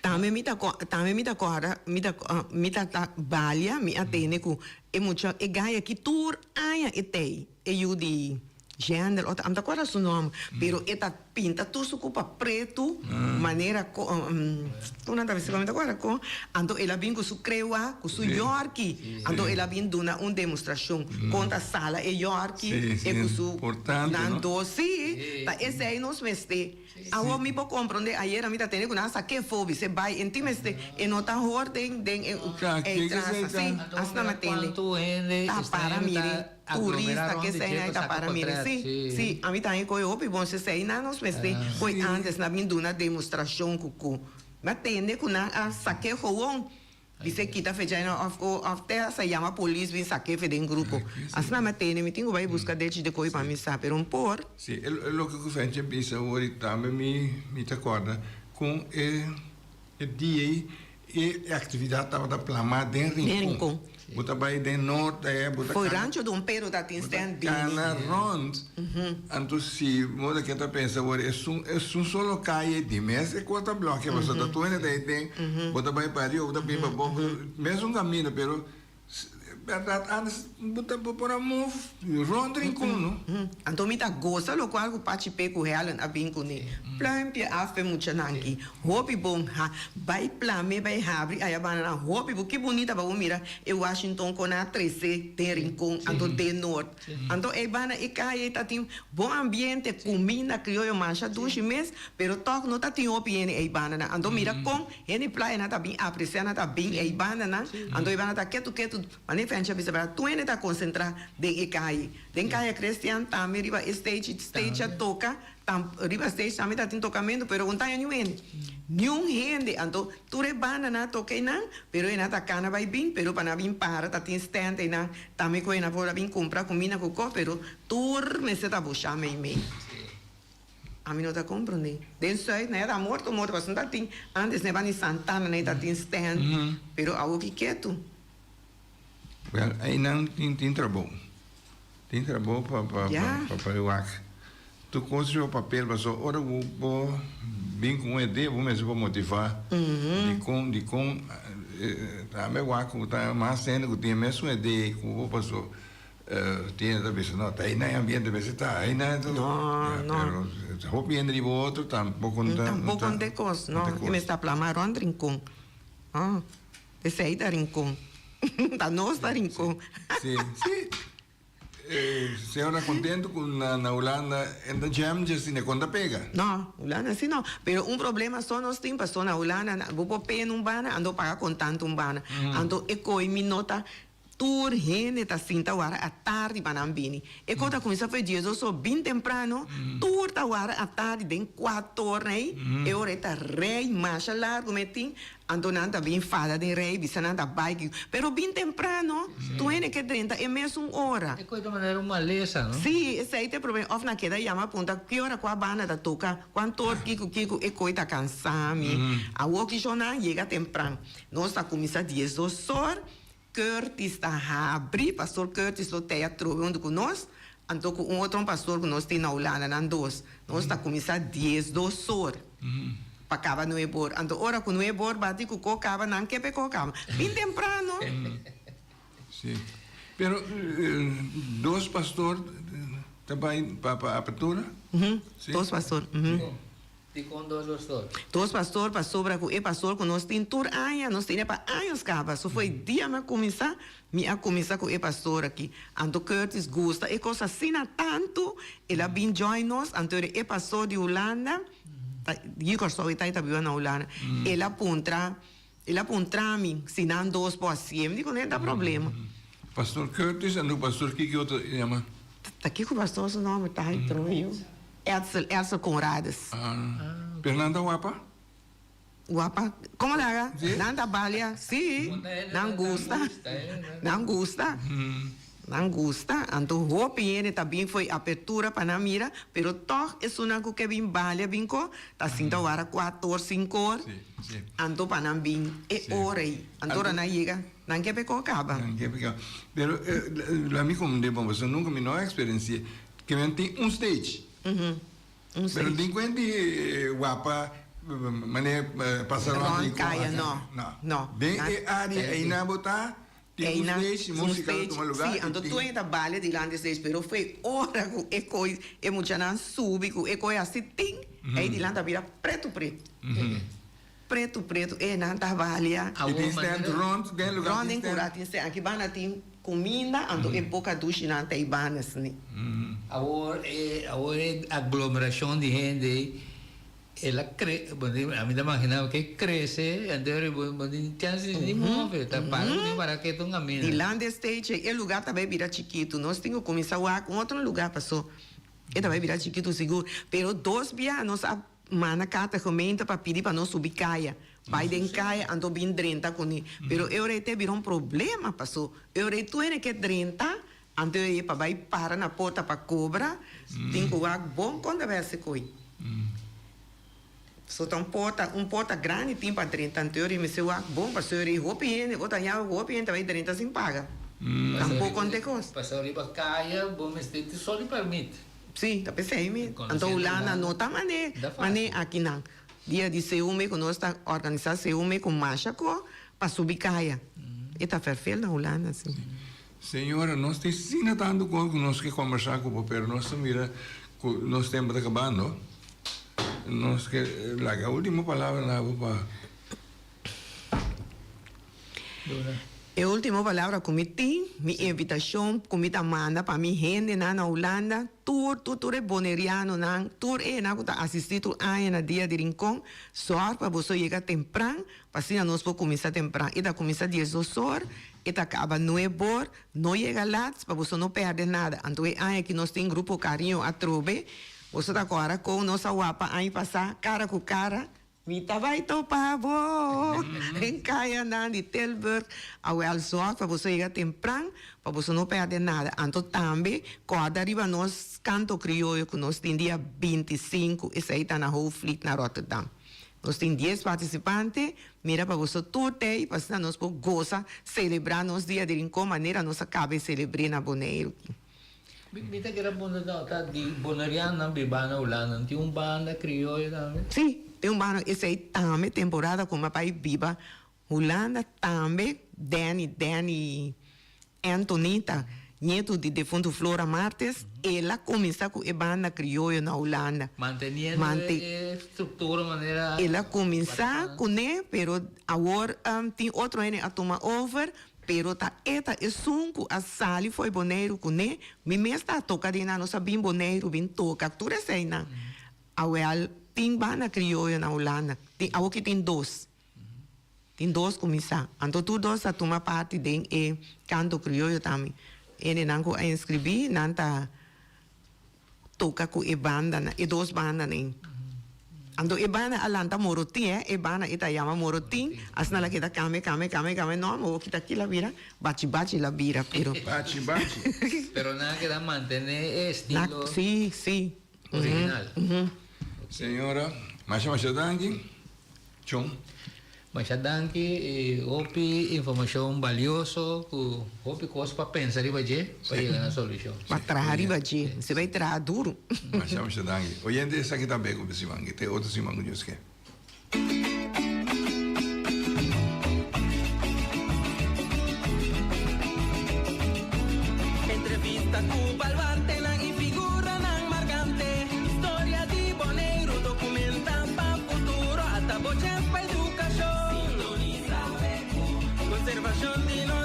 Tambe mi ta tambe mi ta corda, mi ta mi ta ta balia, mi a tende cu e mucha, e gay aki tur aña e tey, e yu di Jendel, ota, mi ta corda su nomber, pero e ta pinta tur su cupa pretu, manera co, con nan ta bisa, mi ta corda con, anto el a bin cu su crewa, cu su yorki, anto el a bin duna un demostracion con ta sala e yorki, e cu su nan dos, si, ta esey nos mester. Awor mi por comprende, ayera mi ta tende cu nan a saké fobi, se bay en tin mester, e no ta hoor den den e e trasa, si, asina mi a tende. Ta para mire, turista ke esey nan ta para mire, si, si, ami tambe koe hopi bon si esey nan nos mester koe antes nan bin duna demostracion cu cu. Mi a tende cu nan a saké gewoon. Bis'é kita fecha ena of of te hasta yama polis bin sak'é fe den grupo. Asina mi a tene, mi tin ku bai buska dechi de koi pa mi sa, pero un por. Si, e loke ku Fenchi a bisa awor i tambe mi mi ta kòrda kon e e dia ei e aktividat tabata plamá den Rincon. Den Rincon. Bo ta bai den Noord eh, bo ta Foi kana. Rancho Don Pedro ta tin stand bini. Bo ta kana rond. Anto si bo ta keda pensa awor esun esun solo kaye di mes e kos ta blòkia pasobra ta tur hende ta ei den, bo ta bai pa ariba bo ta bin pa bou, mesun kaminda pero bèrdat antes bo ta bo por a move rond Rincon no. Anto mi ta gosa lokual ku Pachi P ku Helen a bin kuné. Pluimpje af p'e muchanan ki. Hopi bon ha. Bai plame bai habri aya banda nan hopi bo ki bunita pa bo mira e Washington kon a trese den Rincon anto den Noord. Anto ey banda e kaya ey ta tin bon ambiente kuminda krioyo masha dushi mes pero tog no ta tin hopi hende ey banda nan anto mira kon hende playa nan ta bin aprecia nan ta bin ey banda nan anto ey banda ta ketu ketu mane Fenchi a bisa berdad tur hende ta konsentra den e kaya den kaya Christian tambe riba e stage stage a toka Tam riba stage tambe ta tin tocamento pero un taña niun hende. Niun hende. Anto tur e bandanan a toca einan pero einan ta cana bay bin pero pa nan bin para ta tin stand einan tambe cu einan por a bin cumpra cuminda cu cos pero tur mester ta busha mey mey. Ami no ta comprende. Den Zuid nan ya ta morto morto pasobra no ta tin antes nan e banda di Santana nan ta tin stand pero awo ki ketu. Wel einan tin tin trabou. Tin trabou pa pa pa pa e wak. Tur kos riba papel paso ora ku bo bin ku un idea bo mester por motivá dikon dikon tambe wak ku ta mas hende ku tin e mesun idea ku bo paso tin hende ta bisa no ta einan e ambiente mester ta einan No no. Pero hopi hende riba otro tampoko no ta Tampoko no ta e kos no e mester ta plama rònt Rincon. Esei ta Rincon. Ta nos ta Rincon. Sí, sí. Señora contento cu na na Hulanda en ta jam dje si ne con ta pega. No, Hulanda si no. Pero un problema so nos tin paso na Hulanda bo por pena un banda anto paga contanto un banda. Anto e coi mi no ta. Tur hende ta sinta wara atardi pa nan bini. E kos ta kuminsá for diesdos or bin temprano, tur ta wara atardi den kuator ei, e ora ei ta rei masha largu me tin, anto nan ta bin fada den rei bisa nan ta bai ki, pero bin temprano, tur hende ke drenta e mesun ora. E kos ta manera un malesa, no? Sí, esei ta e problema, òf nan keda yama punta ki ora kua banda ta toka, kuantor kiko kiko, e kos ta kansa mi. Awor kisho nan yega tempran, nos ta kuminsá diesdos or. Curtis ta habri, Pastor Curtis lo tei atrobe huntu ku nos, anto ku un otro pastor ku nos tin na Hulanda, nan dos. Nos ta kuminsá diesdos or pa kaba nuebor. Anto ora ku nuebor bati ku ko kaba, nan ke p'e ko kaba. Bin temprano. Sí. Pero dos pastor ta bai pa apertura? Sí. Dos pastor. Dikon dos pastor? Dos pastor pasobra ku e pastor ku nos tin tur aña, nos tene pa años kaba. So foi dia mi a kuminsá, mi a kuminsá ku e pastor aki. Anto Curtis gusta e kos asina tantu, el a bin join nos, anto era e pastor di Hulanda, ta di Kòrsou e ta, e ta biba na Hulanda, el a puntra, el a puntra mi si nan dos por hasié. Mi di ku no ta problema. Pastor Curtis anto pastor kiko otro e yama? Ta kiko pastor su nòmber ta? Ai troyo. Edsel, Edsel Conrades. Ah, pero nan ta wapa? Wapa? Como laga? Sí. Nan ta balia, sí. Nan gusta. Nan gusta. Nan gusta. Anto hopi hende ta bin fo'i apertura pa nan mira, pero tog esunnan cu ke bin balia bin co, ta sinta wara cuator, cincor. Sí, sí. Anto pa nan bin e ora ei. Anto ora nan yega, nan ke pe co caba. Nan ke pe caba. Pero la mi comprende bon, pasobra nunca mi no a experiencia. Ke men tin un stage. Un stage. Pero tin kuen di wapa mane pasa rond Rond kaya no. No. No. Den e area einan bo ta tin un stage musica ta tuma lugar. Si, anto tur hende ta balia dilanti e stage pero foi ora ku e koi e muchanan subi ku e koi hasi tin ei dilanti a bira pretu pretu. Pretu pretu e nan ta balia. I tin stand rond den lugar Rond den kura tin stand. Aki banda tin kuminda anto e boka dushi nan ta e banda sni. Awor e awor e aglomerashon di hende el a kre bo tin ami ta magina ke e krese anto e bo bo tin chance di move ta para bo tin para ketu un kaminda. Dilanti e stage e lugar ta bai bira chikitu nos tin ku kuminsa wak un otro lugar paso e ta bai bira chikitu sigur pero dos bia nos a Manda karta gemeente pa pidi pa nos subi kaya. Bai den kaya anto bin drenta kuné. Pero e ora ei te bira un problema paso e ora ei tur hende ke drenta anto e pa bai para na porta pa kobra tin ku wak bon kon ta bai hasi koe. So ta un porta un porta grandi tin pa drenta anto e ora ei mester wak bon paso e ora ei hopi hende bo ta haña hopi hende ta bai drenta sin paga. Tampoko no ta e kos. Paso riba kaya bo mester tin solo permit. Sí, ta p'esei mi. Anto Hulanda no ta mane mane akinan. Dia di Seume ku nos ta organisá Seume ku masha ko pa subi kaya. E ta fèrfel na Hulanda, sí. Señora, nos tin asina tantu kos ku nos ke kombersá ku bo, pero nos ta mira ku nos tempu ta kabando. Nos ke laga último palabra na bo pa. E ultimo palabra ku mi tin, mi invitashon ku mi ta manda pa mi hendenan na Hulanda, tur tur tur e bonerianonan, tur e hendenan ku ta asistí tur aña na Dia di Rincon, sòr pa boso yega tempran, pa asina nos por kuminsá tempran. E ta kuminsá diesdos or, e ta kaba nuebor, no yega lat pa boso no pèrdè nada. Anto e aña aki nos tin Grupo Cariño atrobe, boso ta kòrda kon nos a wapa aña pasá, kara ku kara, Mi ta bai topa bo den kayanan di Tilburg. Awel zorg pa boso yega tempran pa boso no perde nada. Anto tambe kòrda riba nos kanto krioyo ku nos tin dia 25, esei ta na Hoofdvliet na Rotterdam. Nos tin dies partisipante, mira pa boso tur tei pa asina nos por gosa selebrá nos dia di Rincon manera nos a kaba e selebr'é na Boneiru. Mi ta kere punta no ta di bonerianonan biba na Hulanda no tin un banda krioyo tambe? Si, tin un banda esei tambe temporada ku mi bai biba Hulanda tambe Danny Danny Anthony ta nietu di defuntu Flora Martes el a kuminsá ku e banda krioyo na Hulanda. Manteniendo e struktura manera. El a kuminsá kuné pero awor tin otro hende a tuma over Pero ta e ta esun ku a sali fo'i Boneiru kuné, mi mes ta toka den nan, nos a bin Boneiru bin toka tur eseinan. Awel tin banda krioyo na Hulanda, tin awoki tin dos. Tin dos ku mi sa. Anto tur dos a tuma parti den e kanto krioyo tambe. Hendenan ku a inskribí nan ta toka ku e bandanan, e dos bandanan. Anto e banda a lanta Morotin, eh, e banda e ta yama Morotin, asina el a keda kambia, kambia, kambia, kambia nòmber, awor kita kila bira, Bachi Bachi la bira, pero. Bachi Bachi. Pero nan a keda mantené e estilo. Sí, sí. Original. Señora, masha masha danki. Chon. Masha danki y hopi informacion balioso cu hopi cos pa pensa riba dje pa yega na solucion. Pa traha riba dje. Mester bay traha duro. Masha masha danki. Oyente esaki ta bek op e siman ki te otro siman cu Dios ke. Entrevista ku baluartenan i figuranan markante. Historia di Boneiru dokumenta pa futuro. Ata bo chèns pa edukashon. Sintonisa BQ. Konservashon di nos.